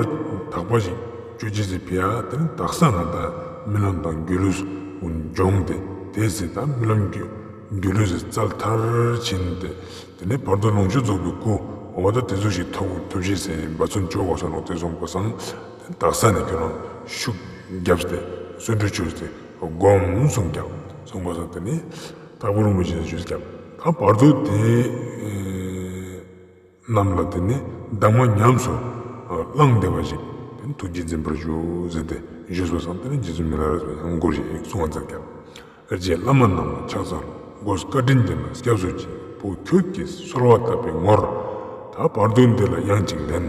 དག་པ་ཞིག་སྤྱོད་ཅི་ཟེར་ཕི་ཡ་དེ་ནི་དག་ས་ང་དང་རྨི་ལམ་དང་སྒྱུ་ལུས་ཀུན་སྦྱོང་སྟེ་དེ་ཟེར་དང་རྨི་ལམ་སྒྱུ་སྒྱུ་ལུས་ཟེར་རྩལ་མཐར་ཕྱིན་ཏེ། དེ་ནས་བར་དོ་ལོངས་སྤྱོད་རྫོགས་པའི་སྐུ། འོ་ད་དེ་ཚོ་ཞིག་ཐོབ་ཐོབ་ཤེས་ཟེར་འབད་བརྩོན་བཅོ་དགོས་ས་ནོ་དེ་སོང་པ་སང་། དག་ས་ནས་ཁྱོད་རང་ཤུགས་བརྒྱབ་སྟེ་བརྩོན་འགྲུས་བཅོས་ཏེ་སྒོམ་གསུངས་ཀྱང་སོང་པ་སང་དེ་ནས་དྭགས་པོ་རིན་པོ་ཆེས་བརྗོད་ཀྱང་ད་བར་དོ་དེ་རྣམས་ལ་དེ་ནས་གདམས་ངག་ཉམས་སུ་བླངས་བསྡད་པ་ཞིག་དེ་ནས་ཐུགས་རྗེས་འཛིན་པར་ཞུ་ཟེར་ཏེ་བརྗོད་པ་སང་དེ་ནས་རྗེ་བཙུན་མི་ལ་རས་པས་ཡང་མགུར་ཞིག་གསུང་བ་མཛད་ཀྱང་། རྗེ་བླ་མ་རྣམས་ལ་ཕྱག་འཚལ་ལོ། སྒོས་བཀའ་དྲིན་དེ་ན་སྐྱབས་སུ་མཆི། བུ་ཁྱོད་ཀྱིས་གསོལ་བ་བཏབ་པའི་ངོར། ད་བར་དོ་འདི་ལ་ཡང་ཅིག་ལན།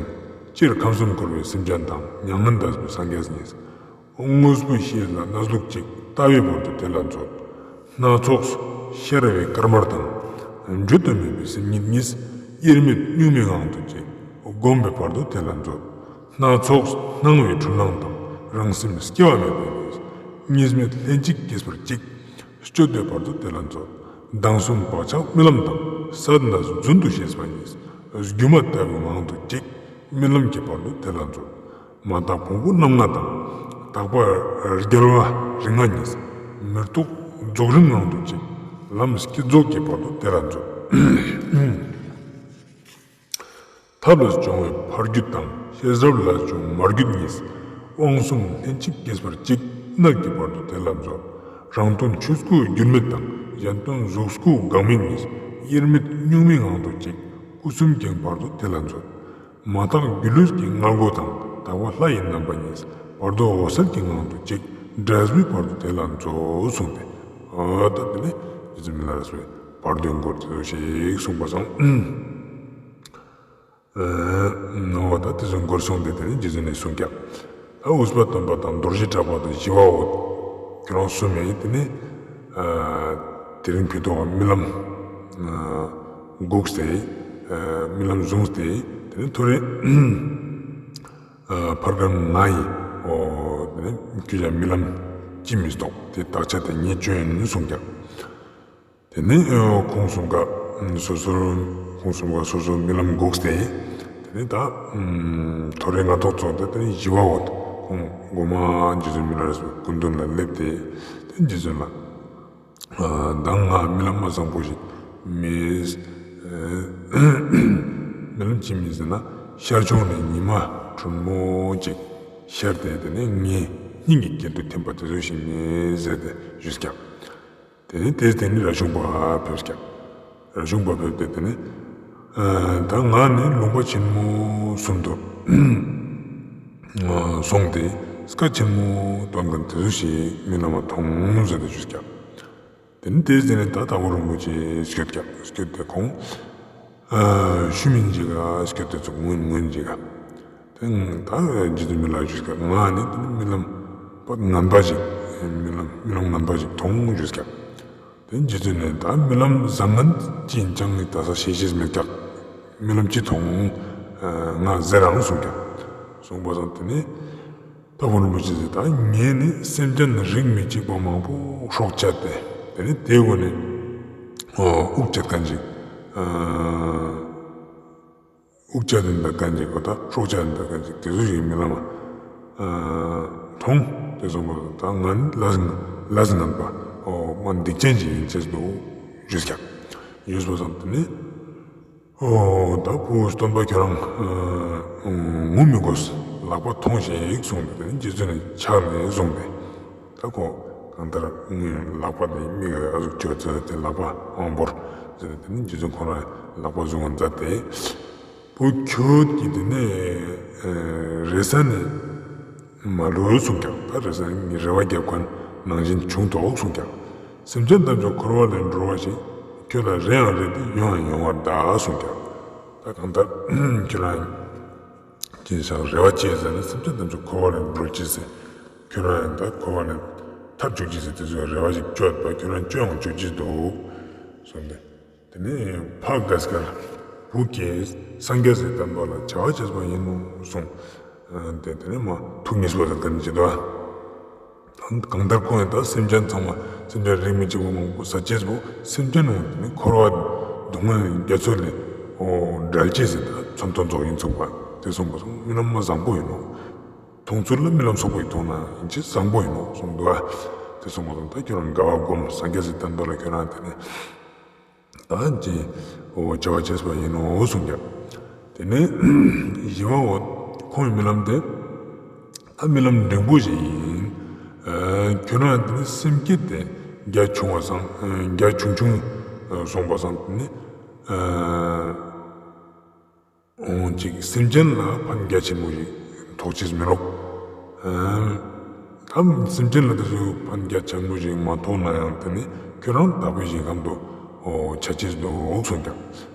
སྤྱིར་ཁམས་གསུམ་འཁོར་བའི་སེམས་ཅན་དང་། མྱ་ངན་འདས་པའི་སངས་རྒྱས་ཉིད། དངོས་པོའི་ཤེས་ལ་གནས་ལུགས་གཅིག་ལྟ་བའི་བར་དུ་དེ་ལ་མཛོད། སྣ་ཚོགས་ཤར་བའི་དཀར་དམར་དང་། བརྗོད་དུ་མེད་པའི་སེམས་ཉིད་གཉིས། དབྱེར་མེད་གཉུག་མའི་ངང་དུ་གཅིག་བསྒོམ་པའི་བར་དུ་དེ་ལ་མཛོད། སྣ་ཚོགས་སྣང་བའི་འཁྲུལ་སྣང་དང་། རང་སེམས་སྐྱེ་བ་མེད་པ་ཉིད། གཉིས་མེད་ལྷན་ཅིག་སྐྱེས་པར་གཅིག་སྤྱོད་པའི་བར་དུ་དེ་ལ་མཛོད། མདང་གསུམ་བག་ཆགས་རྨི་ལམ་དང་། གསལ་གནས་རྫུན་དུ་ཤེས་པ་གཉིས། སྒྱུ་མ་ལྟ་བུའི་ངང་དུ་གཅིག་རྨི་ལམ་གྱི་བར་དུ་དེ་ལ་མཛོད། མ་དག་ཕུང་པོ་རྣམ་ལྔ་དང་། དག་པ་རྒྱལ་བ་རིགས་ལྔ་གཉིས། མི་རྟོག་རྫོགས་རིམ་ངང་དུ་གཅིག་ལམ་བསྐྱེད་རྫོགས་ཀྱི་བར་དུ་དེ་ལ་མཛོད། ཐབས་ལ་སྦྱོང་བའི་ཕ་རྒྱུད་དང་། ཤེས་རབ་ལ་སྦྱོང་མ་རྒྱུད་གཉིས། དབང་གསུམ་ལྷན་ཅིག་སྐྱེས་པར་གཅིག་གནད་ཀྱི་བར་དུ་དེ་ལ་མཛོད། རང་དོན་ཆོས་སྐུ་འགྱུར་མེད་དང་། གཞན་དོན་གཟུགས་སྐུ་འགག་མེད་གཉིས། དབྱེར་མེད་གཉུག་མའི་ངང་དུ་གཅིག་སྐུ་གསུམ་འགེངས་བར་དུ་དེ་ལ་མཛོད། མ་དག་སྒྱུ་ལུས་ཀྱི་མངལ་སྒོ་དང་། དག་པ་ལྷ་ཡི་རྣམ་པ་གཉིས། བར་དོ་འོད་གསལ་གྱི་ངང་དུ་གཅིག་འབྲས་བུའི་བར་དུ་དེ་ལ་མཛོད་གསུངས་ཏེ། འོ་ད་དེ་ནས་རྗེ་བཙུན་མི་ལ་རས་པས་བར་དོའི་མགུར་དེ་ཚོ་ཞིག་གསུངས་པ་སོང་། ཨ་ནོ་ད་དེ་ཚོ་མགུར་གསུངས་ཏེ་དེ་ནས་རྗེ་བཙུན་ནས་གསུངས་ཀྱང་། ད་འུ་ཚོ་སྟོན་པ་དང་རྡོ་རྗེ་གྲགས་པ་དང་ཞི་བ་འོད་ཁྱོད་རང་གསུམ་ཡིན། དེ་ནས་ཨ་དེ་རིང་ཕུད་དོ་རྨི་ལམ་ཨ་འགུགས་ཏེ་ཨ་རྨི་ལམ་བཟུང་སྟེ་དེ་ནས་ཐོ་རེ་ཨ་ཕར་ཁ་ང་ཡིན། འོ་དེ་ནས་ཁྱོད་ཀྱང་རྨི་ལམ་ཅི་མི་རྟོགས་དེ་དག་ཆ་དེ་ངས་བཅོས་ཡིན་གསུངས་ཀྱང་། དེ་ནས་ཁོང་གསུམ་ཀ་སོ་སོར་ཁོང་གསུམ་ཀ་སོ་སོར་རྨི་ལམ་འགུགས་ཏེ། དེ་ནས་ད་ཐོ་རེངས་སྔ་ཐོག་ཚོགས་ཏེ། དེ་ནས་བཞི་པ་འོ་ཁོང་མགོ་མ་རྗེ་བཙུན་མི་ལ་རས་པའི་སྐུ་མདུན་ལ་སླེབས་ཏེ། དེ་རྗེ་བཙུན་ལ། ད་ང་རྨི་ལམ་མ་བཟང་པོ་ཞིག་རྨི། རྨི་ལམ་ཅི་རྨི་ཟེར་ན། ཤར་ཕྱོགས་ནས་ཉི་མ་དྲོན་མོ་ཅིག་ཤར་ཏེ། དེ་ནས་ངའི་སྙིང་གི་དཀྱིལ་དུ་ཐིམ་པ་དེ་ཚོ་ཞིག་རྨི་ཟེར་ཏེ་ཞུས་ཀྱང་། དེ་ནས་དེ་དེ་ནི་ར་ཆུང་པ་ཕེབས་ཀྱང་། ར་ཆུང་པ་ཕེབས་ཏེ་དེ་ནས། ད་ང་ནི་ལུང་པ་ཆེན་མོ་གསུམ་དུ་སོང་སྟེ་སྐད་ཆེན་མོ་འདོན་མཁན་དེ་ཚོ་ཞིག་རྨི་ལམ་མཐོང་ཟེར་ཏེ་ཞུས་ཀྱང་། དེ་ནས་དེ་དེ་ནས་ད་དྭགས་པོ་རིན་པོ་ཆེ་སྐྱོད་ཀྱང་སྐྱོད་དེ་ཁོང་ཤུལ་མིན་ཅིག་ག་སྐྱོད་དེ་ཚོ་ངུན་ངུན་ཅིག་ག་དེ་ད་རྗེ་བཙུན་མི་ལ་ཞུས་ཀྱང་། ང་ནི་དེ་ནས་རྨི་ལམ་པ་ངན་པ་ཞིག་རྨི་ལམ་རྨི་ལམ་ངན་པ་ཞིག་མཐོང་ཞུས་ཀྱང་། དེ་རྗེ་བཙུན་ནས་ད་རྨི་ལམ་བཟང་ངན་ཅི་ཡིན་ཀྱང་ནི་ད་ས་ཤེས་ཤེས་མེད་ཀྱང་། རྨི་ལམ་ཅི་མཐོང་ང་ཟེར་རང་གསུངས་ཀྱང་། གསུངས་པ་སང་དེ་ནས་ད་དྭགས་པོ་རིན་པོ་ཆེ་ཟེར། ད་ངས་ནི་སེམས་ཅན་རིགས་མི་གཅིག་པ་མང་པོ་སྲོག་བཅད་དེ། དེ་ནས་དེའི་སྒོ་ནས་དབུགས་བཅད་མཁན་ཅིག་དབུགས་བཅད་དེ་འདུག་མཁན་ཅིག་གོ། ད་སྲོག་བཅད་དེ་འདུག་མཁན་ཅིག་དེ་ཚོ་ཞིག་རྨི་ལམ་མཐོང་། དེ་སོང་པ་ད་ང་ནི་ལས་ལས་ངན་པ་འོ་མ་སྡིག་ཅན་ཅིག་ཡིན་ཚེ་འདུག་ཞུས་ཀྱང་། ཞུས་པ་སང་དེ་ནས། ཨོ། ད་བུ་སྟོན་པ་ཁྱོད་རང་ངུ་མི་དགོས། ལག་པ་ཐོངས་ཤིག་གསུངས་ཏེ། དེ་ནས་རྗེ་བཙུན་ནས་ཕྱག་ནས་བཟུང་སྟེ། ད་ཁོ་གང་ལྟར་ལག་པ་དེ་མིག་ཨ་ཟུག་བཅོས་ཚེ་དེ་ལག་པ་དབང་པོར་ཟེར་ཏེ། དེ་ནས་རྗེ་བཙུན་ཁོ་རང་ལག་པ་བཟུང་བ་མཛད་དེ། བུ་ཁྱོད་ཀྱིས་དེ་ནས་རེ་ས་ནས་མ་ལུས་གསུངས་ཀྱང་། ད་རེ་ས་ནས་རེ་བ་རྒྱབ་མཁན་ནང་བཞིན་བྱུང་འདུག་གསུངས་ཀྱང་། སེམས་ཅན་ཐམས་ཅད་འཁོར་བ་ལས་སྒྲོལ་བ་ཞིག་ཁྱོད་ལ་རེའང་རེ་སྟེ་ཡོང་ཡང་ཡོང་བར་གདའ་གསུངས་ཀྱང་། ད་གང་ལྟར་ཁྱོད་རང་ཅི་བྱ་རེ་བ་ཅི་ཟེར་ན། སེམས་ཅན་ཐམས་ཅད་འཁོར་བ་ལས་སྒྲོལ་ཅི་ཟེར། ཁྱོད་རང་ཡང་ད་འཁོར་བ་ལས་ཐར་བཅུག་ཅི་ཟེར་དེ་ཚོའི་རེ་བ་ཞིག་བཅོལ་བ། ཁྱོད་རང་བཅོལ་ཡང་བཅོལ་ཅི་འདུག་གསུངས་ཏེ། དེ་ནས་ཕ་ག་སི་ཀར་བུ་ཁྱེད་སངས་རྒྱས་སུ་བསྟན་པ་ལ་བྱ་བ་བྱས་པ་ཡིན་ནོ་གསུངས། དེ་དེ་ནས་མ་ཐུགས་ངེས་པ་དང་ལྡན་གྱི་འདུག་གང་ལྟར་ཁོང་ཡང་ད་སེམས་ཅན་ཚང་མ་སེམས་ཅན་རིགས་མི་གཅིག་པ་མང་པོ་ཟ་བྱས་པོ། སེམས་ཅན་འོང་དེ་ནས་འཁོར་བ་སྡུག་བསྔལ་རྒྱ་མཚོ་ལས་འོ་བསྒྲལ་བྱས་ཟེར། ད་མཚམས་ཐོན་ཚོགས་ཡིན་ཚུགས་པ་དེ་སོང་པ་སོང་། རྨི་ལམ་མ་བཟང་པོ་ཡིན་ནོ། མཐོང་ཚུལ་ལ་རྨི་ལམ་སོག་པོ་ཡིན་མཐོང་ན་ཡིན་ཅི་བཟང་པོ་ཡིན་ནོ་གསུངས་འདུག་དེ་སོང་པ་སོང་། ད་ཁྱོད་རང་དགའ་བ་སྒོམ། སངས་རྒྱས་སུ་བསྟན་པ་ལ་ཁྱོད་རང་དེ་ནས། ད་ཅི་འོ་བྱ་བ་བྱས་པ་ཡིན་ནོ་གསུངས་ཀྱང་། དེ་ནས་བཞི་པ་འོ་ཁོང་གི་རྨི་ལམ་དེ་ད་རྨི་ལམ་འབྲིང་པོ་ཞིག་ཡིན། ཁྱོད་རང་དེ་ནི་སེམས་བསྐྱེད་དེ་རྒྱ་ཆུང་བ་སང་རྒྱ་ཆུང་ཆུང་སོང་པ་སང་དེ་ནི། འོང་ཅིག་སེམས་ཅན་ལ་ཕན་རྒྱ་ཆེན་པོ་ཞིག་ཐོགས་ཅིག་མི་རོགས། ཨམ། སེམས་ཅན་ལ་དེ་ཚོའི་ཕན་རྒྱ་ཆེན་པོ་ཞིག་མ་ཐོགས་ན་ཡང་དེ་ནི་ཁྱོད་རང་བདག་པོའི་ཞིང་ཁམས་དུ་འོ་ཆ་ཅིག་འདུག་གསུངས་ཀྱང་། དེ་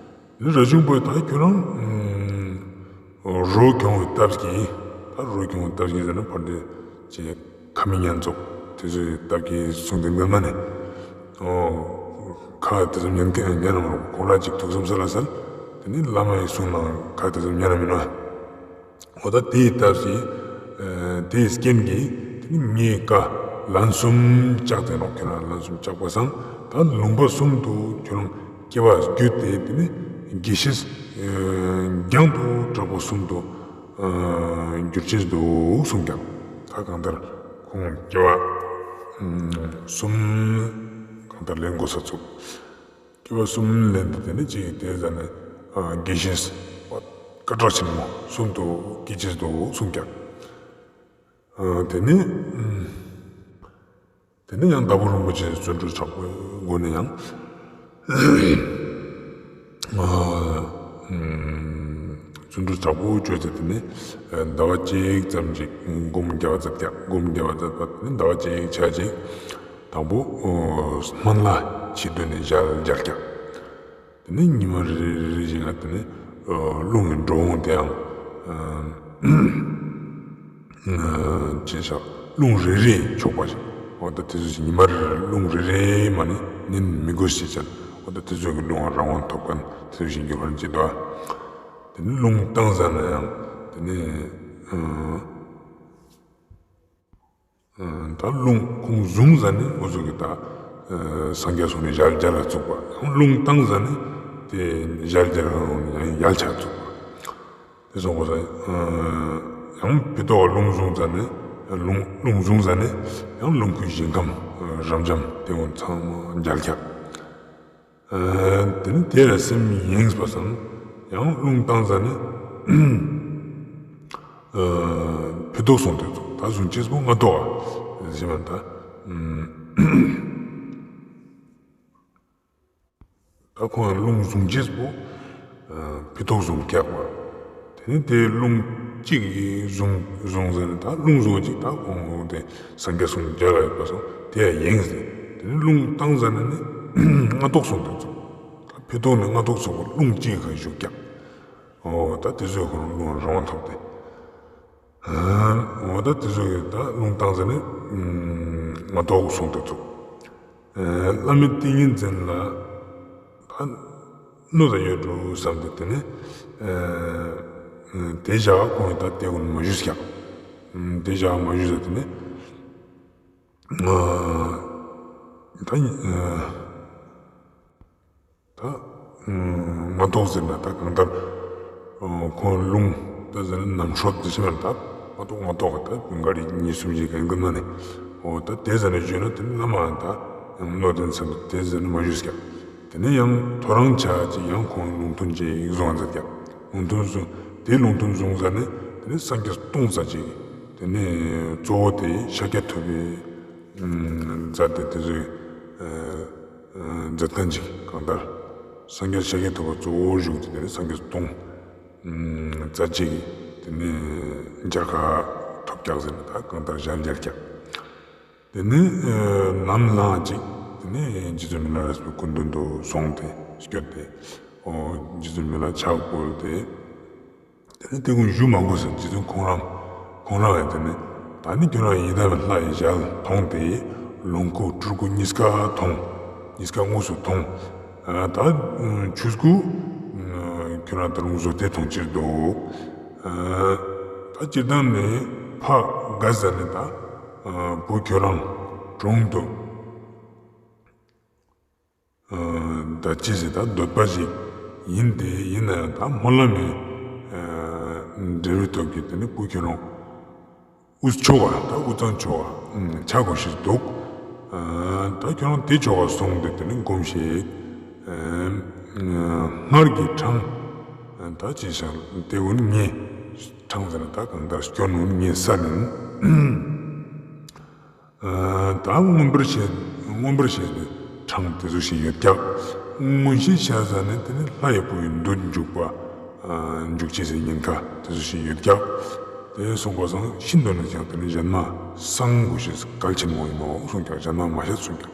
ནི་ར་ཆུང་པོས་ད་ཁྱོད་རང་རོ་གྱོང་བའི་སྟབས་ཀྱིས། ད་རོ་གྱོང་བའི་སྟབས་ཀྱིས་ཟེར་ན་ཕར་འདི་ཅེས། ཁ་མི་ཉན་ཚོགས་དེ་ཚོའི་སྟབས་ཀྱིས་གསུངས་ཏེ་མི་མ་ནས། ཨོ། ཁ་དེ་ཚོ་ཉན་མཁན་ཉན་ན་མ་རུང་། ཁོང་རང་ཅིག་ཐུགས་བསམ་ས་ལ་གསལ། དེ་ནི་བླ་མ་ཡི་གསུང་ལའང་ཁ་དེ་ཚོ་ཉན་ན་མི་ནུས། འོ་ད་དེའི་སྟབས་ཀྱིས། དེའི་རྐྱེན་གྱིས་དེ་ནི་ངའི་བཀའ་ལན་གསུམ་བཅག་དེ་ནོ། ཁྱོད་རང་ལན་གསུམ་བཅག་པ་སང་ད་ལུང་པ་གསུམ་དུ་ཁྱོད་རང་སྐྱེ་བ་བརྒྱུད་དེ་དེ་ནི་དགེ་བཤེས་རྒྱང་དུ་གྲགས་པ་གསུམ་དུ་འགྱུར་ཅེས་འདུག་གསུངས་ཀྱང་། ད་གང་ལྟར་ཁོང་སྐྱེ་བ་གསུམ་གང་ལྟར་ལེན་དགོས་ས་ཚུགས། སྐྱེ་བ་གསུམ་ལེན་ཏེ་དེ་ནས་ཅིག་དེ་ཟ་ནས་དགེ་བཤེས་བཀའ་གྲགས་ཆེན་མོ་གསུམ་དུ་སྐྱེ་ཅེས་འདུག་གསུངས་ཀྱང་། དེ་ནས། དེ་ནས་ཡང་དྭགས་པོ་རིན་པོ་ཆེ་བརྩོན་འགྲུས་དྲག་པོའི་སྒོ་ནས་ཡང་། བརྩོན་འགྲུས་དྲག་པོ་བཅོས་ཚེ་དེ་ནས་ཟླ་བ་གཅིག་ཙམ་ཅིག་སྒོམ་རྒྱག་པ་མཛད་ཀྱང་། སྒོམ་རྒྱག་པ་མཛད་པ་དེ་ནས་ཟླ་བ་གཅིག་ཆ་ཅིག་དང་པོ་སྨན་བླ་ཕྱི་སྡོད་ནས་ཞལ་མཇལ་ཀྱང་། དེ་ནས་ཉི་མ་རེ་རེ་རེ་བཞིན་ལ་དེ་ནས་རླུང་གི་འགྲོ་འོང་དེའང་ཅི་བྱ། རླུང་རེ་རེ་ཆོག་པ་ཞིག་འོ་ད་དེ་ཚོ་ཞིག་ཉི་མ་རེ་རེ་རླུང་རེ་རེ་མ་ནི་ཉན་མི་དགོས་ཞེས་བྱ། འོ་ད་དེ་ཚོ་གི་རླུང་རང་དབང་ཐོབ་མཁན་དེ་ཚོ་ཞིག་འགྱུར་བར་བྱེད་དོ། དེ་ནས་རླུང་བཏང་ཟ་ན་ཡང་དེ་ནས། ད་རླུང་ཁོང་བཟུང་ཟ་ནས་འུ་ཚོ་གི་ད་ སངས་རྒྱས་སོང་ནས་ཞལ་རྒྱ་ལ་བཙུགས་པ། ཡང་རླུང་བཏང་ཟ་ནས་དེ་ཞལ་རྒྱ་ལ་ཡང་ཡལ་ཆ་བཙུགས་པ། དེ་སོང་པ་ས། ཡང་ཕི་ཏོག་རླུང་བཟུང་ཟ་ནས་རླུང་རླུང་བཟུང་ཟ་ནས་ཡང་རླུང་ཁུའི་ཞིང་ཁམས་རབ་འབྱམས་དེ་འོ་ཚང་མ་མཇལ་ཁྱབ། དེ་ནི་དེ་ལ་སེམས་ཡེངས་པ་སང་ཡང་རླུང་བཏང་ཟ་ནས་ཕི་ཏོག་སོང་དེ་ཚོ་ད་བཟུང་ཅེས་པོ་སྔ་ཏོག་ཨ་ཟེར་མ་ད། ད་ཁོང་རླུང་བཟུང་རྗེས་པོ། ཕི་ཏོག་བཟུང་བཀྱག་པ། དེ་ནས་དེ་རླུང་གཅིག་གིས་བཟུང་བཟུང་ཟེར་ནས་ད་རླུང་བཟུང་གཅིག་ད་ཁོང་དེ་སངས་རྒྱས་གསུང་རྒྱ་ལ་ཡོད་པ་སོང་དེ་ཡང་ཡེངས་ཟེར། དེ་ནས་རླུང་བཏང་ཟེར་ནས་ནི་སྔ་ཏོག་སོང་དེ་ཚོ། ད་ཕི་ཏོག་ནས་སྔ་ཏོག་སོང་བ་རླུང་གཅིག་གིས་བཞུགས་བཀྱག། ཨོ་ད་དེ་ཚོས་ཁོང་རླུང་རང་དབང་ཐོབ་སྟེ། འོ་ད་དེ་ཚོ་ཡོད་ད་རླུང་བཏང་ཟེར་ནས་སྔ་ཏོག་སོང་དེ་ཚོ། བླ་མའི་ཏིང་ངེ་འཛིན་ལ་ད་གནོད་ད་ཡོད་འགྲོ་བསམ་སྟེ་དེ་ནས་དེ་བཞག་ཁོང་ད་དེ་ཀུན་མ་ཞུས་ཀྱང་དེ་བཞག་མ་ཞུས་ཟེར་དེ་ནས་ད། ད་སྔ་ཏོག་ཟེར་ན་ད་གང་ལྟར་ཁོང་རླུང་ད་ཟེར་ན་ནམ་ཧྲོད་དེ་ཕྱི་མར་ད་སྔ་ཏོག་སྔ་ཏོག་ག་ད་བུན་ག་རི་གཉིས་གསུམ་ཞིག་གན་གི་ན་ནི་འོ་ད་དེ་ཟེར་ན་བརྗོད་ན་དེ་ནི་བླ་མ་ད་ཡང་གནོད་ལྡན་ཚེ་དེ་ཟེར་ན་མ་ཞུས་ཀྱང་དེ་ནས་ཡང་ཐོ་རངས་ཆ་ཅིག་ཡང་ཁོང་ལུང་ཐུན་ཅིག་བཟུང་ཟེར་ཀྱང་ལུང་ཐུན་བཟུང་དེ་ལུང་ཐུན་བཟུང་ཟེར་ནས་དེ་ནས་སངས་རྒྱས་སྟོང་ཙམ་ཅིག་དེ་ནས་གཙོ་བོ་དེ་ཤཱཀྱ་ཐུབ་པའི་མཛད་དེ་དེ་ཚོའི། མཛད་མཁན་ཅིག་གང་ལྟར། སངས་རྒྱས་ཤཱཀྱ་ཐུབ་པ་གཙོ་བོར་བཞུགས་ཏེ་དེ་ནས་སངས་རྒྱས་སྟོང་། རྩ་གཅིག་གིས་དེ་ནས་མཇལ་ཁ་ཐོབ་ཀྱག་ཟེར་ནས་ད་གང་ལྟར་ཞལ་མཇལ་ཀྱག་དེ་ནས་ནམ་ལངས་ཅིག་དེ་ནས་རྗེ་བཙུན་མི་ལ་རས་པའི་སྐུ་མདུན་དུ་སོང་སྟེ་སྐྱོད་དེ། ཨོ་རྗེ་བཙུན་མི་ལ་ཕྱག་བསྐོར་ཏེ། དེ་ནས་དེ་ཀུན་ཞུ་མ་དགོས་ཟེར་རྗེ་བཙུན་ཁོང་རང་ཁོང་རང་ཡང་དེ་ནས་ད་ནི་ཁྱོད་རང་ཡི་དམ་ལྷ་ཡི་ཞལ་མཐོང་སྟེ་ལོངས་སྐུ་སྤྲུལ་སྐུ་གཉིས་ཀ་མཐོང་། གཉིས་ཀ་དངོས་སུ་མཐོང་། ད་ཆོས་སྐུ་ཁྱོད་རང་ད་རུང་བཟོ་ལྟས་མཐོང་ཕྱིར་འདུག་ད་སྤྱིར་བཏང་ནས་ཕ་དགའ་ཟེར་ནས་ད་བུ་ཁྱོད་རང་གྲོངས་འདུག་ད་ཅི་ཟེར་ད་འདོད་པ་ཞིག་ཡིན་ཏེ་ཡིན་ན་ཡང་ད་སྨོན་ལམ་མི་འབྲས་བུའི་སྟོབས་ཀྱིས་དེ་ནི་བུ་ཁྱོད་རང་དབུས་ཕྱོགས་པ་ད་དབུས་གཙང་ཕྱོགས་པ་ཆགས་དགོས་ཤིག་འདུག་ད་ཁྱོད་རང་དེ་ཕྱོགས་པ་སོང་སྟེ་དེ་ནི་སྒོམས་ཤིག་སྔར་གྱི་འཕྲང་ད་ཅི་ཞིག་དེ་འུན་ངས་འཕྲང་ཟེར་ན་ད་གང་ལྟར་སྐྱོན་འུན་ངས་ས་ནས། ད་མངོན་པར་བྱས་མངོན་པར་བྱས་པའི་འཕྲང་དེ་ཚོ་ཞིག་ཡོད་ཀྱག་མངོན་ཤེས་བྱ་ས་ནས་དེ་ནི་ལྷ་ཡི་བུ་ཡི་མདུན་འཇུག་པ། འཇུག་བྱེད་ཟེར་ཉེན་ཁ་དེ་ཚོ་ཞིག་ཡོད་ཀྱག་དེ་སོང་པ་སང་ཤིན་ཏུ་ནས་ཀྱང་དེ་ནི་གཞན་མ་གསང་དགོས་ཤེས་གལ་ཆེན་མོ་ཡིན་ནོ་གསུངས་ཀྱག་གཞན་མ་མ་བཤད་གསུངས་ཀྱག་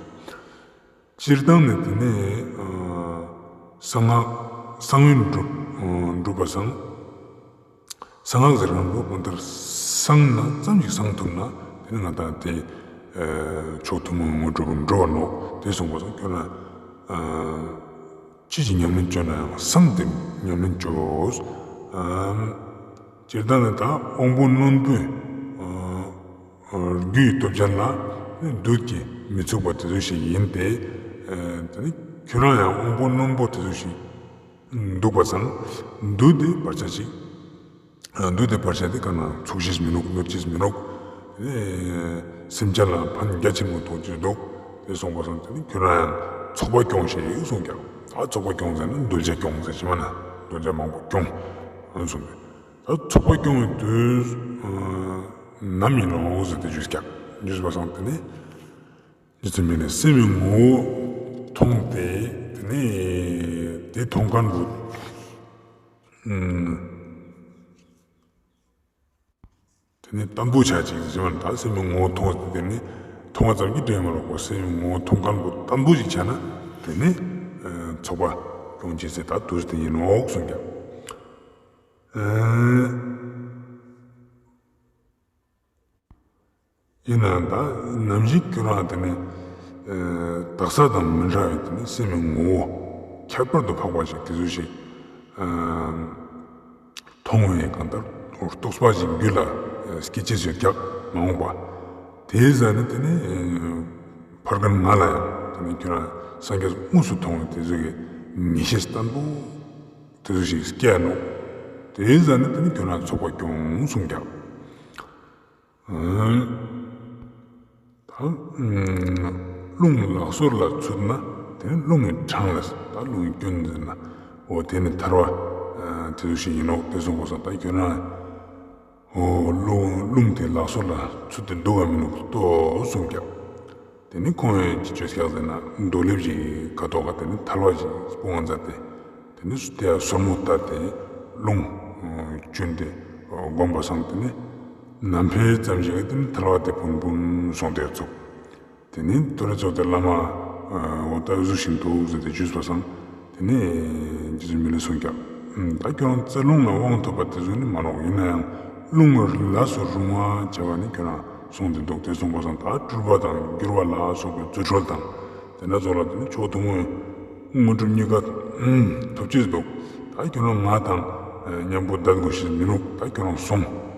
སྤྱིར་བཏང་ནས་དེ་ནས་གསང་སྔགས་གསང་བའི་སྒྲུབ་སྒྲུབ་པ་སང་། གསང་སྔགས་ཟེར་མཁན་པོ་གང་ལྟར་གསང་ན་ཙམ་ཞིག་གསང་ཐུབ་ན་དེ་ནི་ང་དང་དེ་མཆོག་ཐུན་མོང་དངོས་གྲུབ་འགྲོ་བ་ནོག་དེ་སོང་པ་སང་ཁྱོད་ལ་ཅི་ཞིག་ཉམས་ལེན་བཅོས་ན་ཡང་གསང་དེ་ཉམས་ལེན་བཅོས། སྤྱིར་བཏང་ནི་ད་དབང་པོ་རྣོན་པོའི་རྒྱུ་ཡི་སྟོབས་ཅན་ལ་བདུད་ཀྱིས་མི་ཚུགས་པ་དེ་ཚོ་ཞིག་ཡིན་ཏེ། དེ་ནི་ཁྱོད་རང་ཡང་དབང་པོ་རྣོན་པོ་དེ་ཚོ་ཞིག་འདུག་པ་སང་། བདུད་དེ་བར་ཆད་ཅིག་བདུད་དེ་བར་ཆད་དེ་ག་ན་ཚུགས་ཤེས་མི་ནུག་གནོད་ཅེས་མི་ནུག་སེམས་ཅན་ལ་ཕན་རྒྱ་ཆེན་པོ་ཐོགས་ཀྱི་འདུག་དེ་སོང་པ་སང་དེ་ནི་ཁྱོད་རང་ཡང་ཚོགས་པ་སྐྱོང་ཞེས་གསུངས་ཀྱང་ད་ཚོགས་པ་སྐྱོང་ཟེར་ན་གདུལ་བྱ་སྐྱོང་ཟེར་ཞེས་མ་ན་གདུལ་བྱ་མང་པོ་སྐྱོང་གསུངས་པས། ད་ཚོགས་པ་སྐྱོང་བའི་དུས་ནམ་ཡིན་ནོ་ཟེར་ཏེ་ཞུས་ཀྱང་ཞུས་པ་སང་དེ་ནི། རྗེ་བཙུན་མི་ལས་སེམས་ཀྱི་ངོ་བོ་མཐོང་སྟེ་དེ་ནས་དེ་མཐོང་མཁན་པོ། དེ་ནས་དམ་པོ་ཆ་ཅིག་ཟེར་བ་ད་སེམས་ཀྱི་ངོ་བོ་མཐོང་སྟེ་དེ་ནས་མཐོང་བ་ཙམ་གྱིས་དྲན་མ་ལོག་པ་སེམས་ཀྱི་ངོ་བོ་མཐོང་མཁན་པོ་དམ་པོ་ཞིག་ཆགས་ན་དེ་ནས་ཚོགས་པ་སྐྱོང་བྱེད་ཚེ་ད་དུས་དེ་ཡིན་ནོག་གསུངས་ཀྱང་། ཡིན་ནའང་ད་ནམ་ཞིག་ཁྱོད་རང་དེ་ནི་དག་ས་དང་མི་འདྲ་བའི་དེ་ནི་སེམས་ཀྱི་ངོ་བོ་ཁྱད་པར་དུ་འཕགས་པ་ཞིག་དེ་ཚོ་ཞིག་མཐོང་བའི་གང་ལྟར་རྟོགས་པ་ཞིག་རྒྱུད་ལ་སྐྱེ་ཅེས་ཡོད་ཀྱང་མ་འོངས་པ་དེའི་ཟ་ནི་དེ་ནི་ཕར་ཁ་ང་ལ་ཡང་ ནི་ཁྱོད་རང་སངས་རྒྱས་དངོས་སུ་མཐོང་བའི་དེ་ཚོ་གི་ངེས་ཤེས་བརྟན་པོ་དེ་ཚོ་ཞིག་སྐྱེས་ནོ། དེའི་རྗེས་ནི་དེ་ནི་ཁྱོད་རང་ཚོགས་པ་སྐྱོང་གསུངས་ཀྱང་། ད་རླུང་ལག་སོར་ལ་ཚུད་ན་དེ་ནི་རླུང་གི་འཕྲང་ལ་ད་རླུང་གི་སྐྱོན་ཟེར་ན་འོ་དེ་ནི་ཐར་བ་དེ་ཚོ་ཞིག་ཡིན་ནོ། དེ་སོང་གོ་སོང་ད་ཁྱོད་རང་། ཨོ། རླུང་རླུང་དེ་ལག་སོར་ལ་ཚུད་དེ་འདུག་ག་མི་འདུག་ལྟོས་གསུངས་ཀྱང་། དེ་ནི་ཁོང་ཡང་ཅི་བྱོས་ཀྱང་ཟེར་ན་རྡོ་ལེབ་ཅིག་ག་ཐོག་ག་དེ་ནི་ཐལ་བ་ཅིག་སྤུ་ངང་མཛད་དེ། དེ་ནི་དེ་ཡང་སོར་མོ་བཏབ་སྟེ་རླུང་བསྐྱོན་ཏེ་བསྒོམ་པ་སང་དེ་ནི་ནམ་འཕེལ་ཙམ་ཞིག་གིས་དེ་ནི་ཐལ་བ་དེ་བུན་བུན་སོང་སྟེ་ཚུགས། དེ་ནས་ཐོ་རེ་ཚོགས་དེ་བླ་མ་འོ་ད་གཟུགས་ཤིང་འདུག་ཟེར་ཏེ་བརྗོད་པ་སང་། དེ་ནས་རྗེ་བཙུན་མི་ལས་གསུངས་ཀྱང་། ད་ཁྱོད་རང་རྩ་རླུང་ལ་དབང་ཐོབ་པ་དེ་ཚོ་ནི་མ་ནོག་ཡིན་ན་ཡང་རླུང་ལ་སོགས་རུང་བ་བྱ་བ་ནི་ཁྱོད་རང་གསུངས་ཏེ་འདུག་དེ་གསུངས་པ་སང་ད་སྤྲུལ་པ་དང་བསྒྱུར་བ་ལ་སོགས་པའི་རྫུ་འཕྲུལ་དང་། དེ་འདྲ་ཚོགས་ལ་དེ་ནི་མཆོག་ཐུན་མོང་དངོས་གྲུབ་གཉིས་ཀ་ཐོབ་ཅེས་འདུག་ད་ཁྱོད་རང་ང་དང་མཉམ་པོ་བསྡད་དགོས་ཤེས་མི་འདུག་ད་ཁྱོད་རང་སོང་།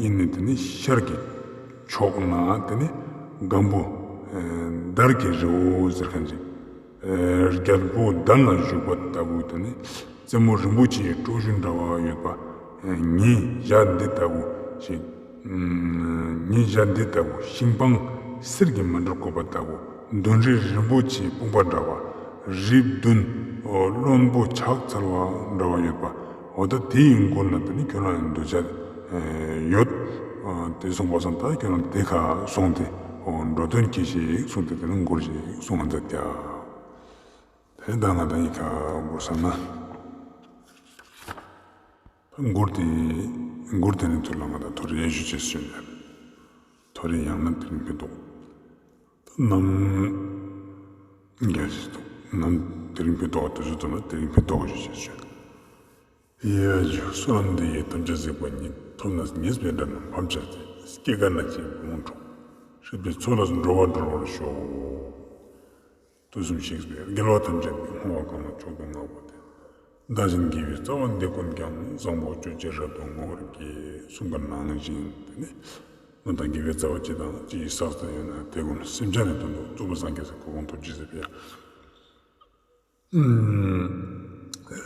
ཡིན་ནི་དེ་ནི་ཤར་གྱི་ཕྱོགས་ན་དེ་ནི་སྒམ་པོ་དར་གྱི་རི་བོ་ཟེར་མཁན་ཅིག་རྒྱལ་པོ་གདན་ལ་བཞུགས་པ་ལྟ་བུ་དེ་ནི་རྩེ་མོ་རིན་པོ་ཆེའི་སྲོག་ཤིང་འདྲ་བ་ཡོད་པ། ཉིན་ཞག་འདི་ལྟ་བུ་ཞིག་ཉིན་ཞག་འདི་ལྟ་བུ་ཤིང་སྤང་གསེར་གྱི་མཎྜལ་བཀོད་པ་ལྟ་བུ། མདུན་རི་རིན་པོ་ཆེའི་དཔུང་པ་འདྲ་བ། རི་བདུན་རློན་པོ་ཕྱག་འཚལ་བ་འདྲ་བ་ཡོད་པ། འོ་ད་དེ་ཡི་མགུལ་ན་དེ་ནི་ཁྱོད་རང་ཡང་འདུ་བྱ་ཡོད། དེ་གསུངས་པ་སང་ད་ཁྱོད་རང་དེ་ཁ་སོང་སྟེ་འགྲོ་དོན་གྱིས་ཤིག་གསུངས་ཏེ་དེ་ནི་མགུར་ཞིག་གསུངས་ང་མཛད་ཀྱང་། དེ་ད་ང་ད་ཡི་ཁ་མགུར་བསམ་ན། ད་མགུར་དེ་མགུར་དེ་ནི་ཐུར་ལ་ང་ད་ཐོ་རེ་ཞུ་ཅེས་ཞུ་ཡ། ཐོ་རེ་ཡང་ན་དེ་རིང་ཕེ་ཏོག་ནམ། རྒྱལ་སྲིད་དུ། ནམ་དེ་རིང་ཕེ་ཏོག་དུ་ཞུ་དུ་ན་དེ་རིང་ཕེ་ཏོག་ཞུ་ཞེས་ཞུ། ཡ་ཞུ་བསོད་ནམས་འདི་ཡིས་ཐམས་ཅད་གཟིགས་པ་ཉིད། ཐོབ་ནས་ཉེས་པའི་དགྲ་རྣམས་ཕམ་བྱས་ཏེ། སྐྱེ་རྒ་ན་འཆིའི་ཕུང་པོ་འཁྲུགས། སྲིད་པའི་མཚོ་ལས་འགྲོ་བ་སྒྲོལ་བར་ཤོག་དུས་གསུམ་གཤེགས་པའི་རྒྱལ་བ་ཐམས་ཅད་ཀྱིས། བསྔོ་བ་གང་ལ་མཆོག་ཏུ་བསྔགས་པ་དེ། བདག་གཞན་དགེ་བའི་རྩ་བ་འདི་ཀུན་ཀྱང་། བཟང་པོ་སྤྱོད་ཕྱིར་རབ་ཏུ་བསྔོ་བར་བགྱི། གསུངས་པ་ནང་བཞིན་དེ་ནི། བསྔོ་དང་དགེ་བའི་རྩ་བ་ཅི་དང་ཅི་བསགས་ཏེ་ཡོད་ན་དེ་ཀུན་སེམས་ཅན་ནི་དོན་དུ་གཙུག་ལག་སངས་རྒྱས་སའི་གོ་འཕང་ཐོབ་ཅི་ཟེར་བས།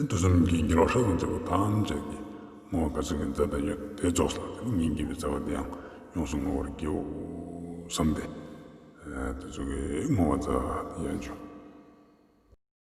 དུས་གསུམ་གྱི་རྒྱལ་བ་སྲས་དང་བཅས་པ་ཐམས་ཅད་ཀྱིས་བསྔོ་བ་ག་ཚོད་ཀྱི་མཛད་དང་ཡོད་དེ་རྫོགས་ལ་དེ་ནི་ངེད་དགེ་བའི་རྩ་བ་འདི་ཡང་ཡོངས་སུ་བསྔོ་བར་བགྱིའོ་བསམ་སྟེ། དེ་ཚོ་གི་བསྔོ་བ་རྩ་བ་ཡང་བྱུང་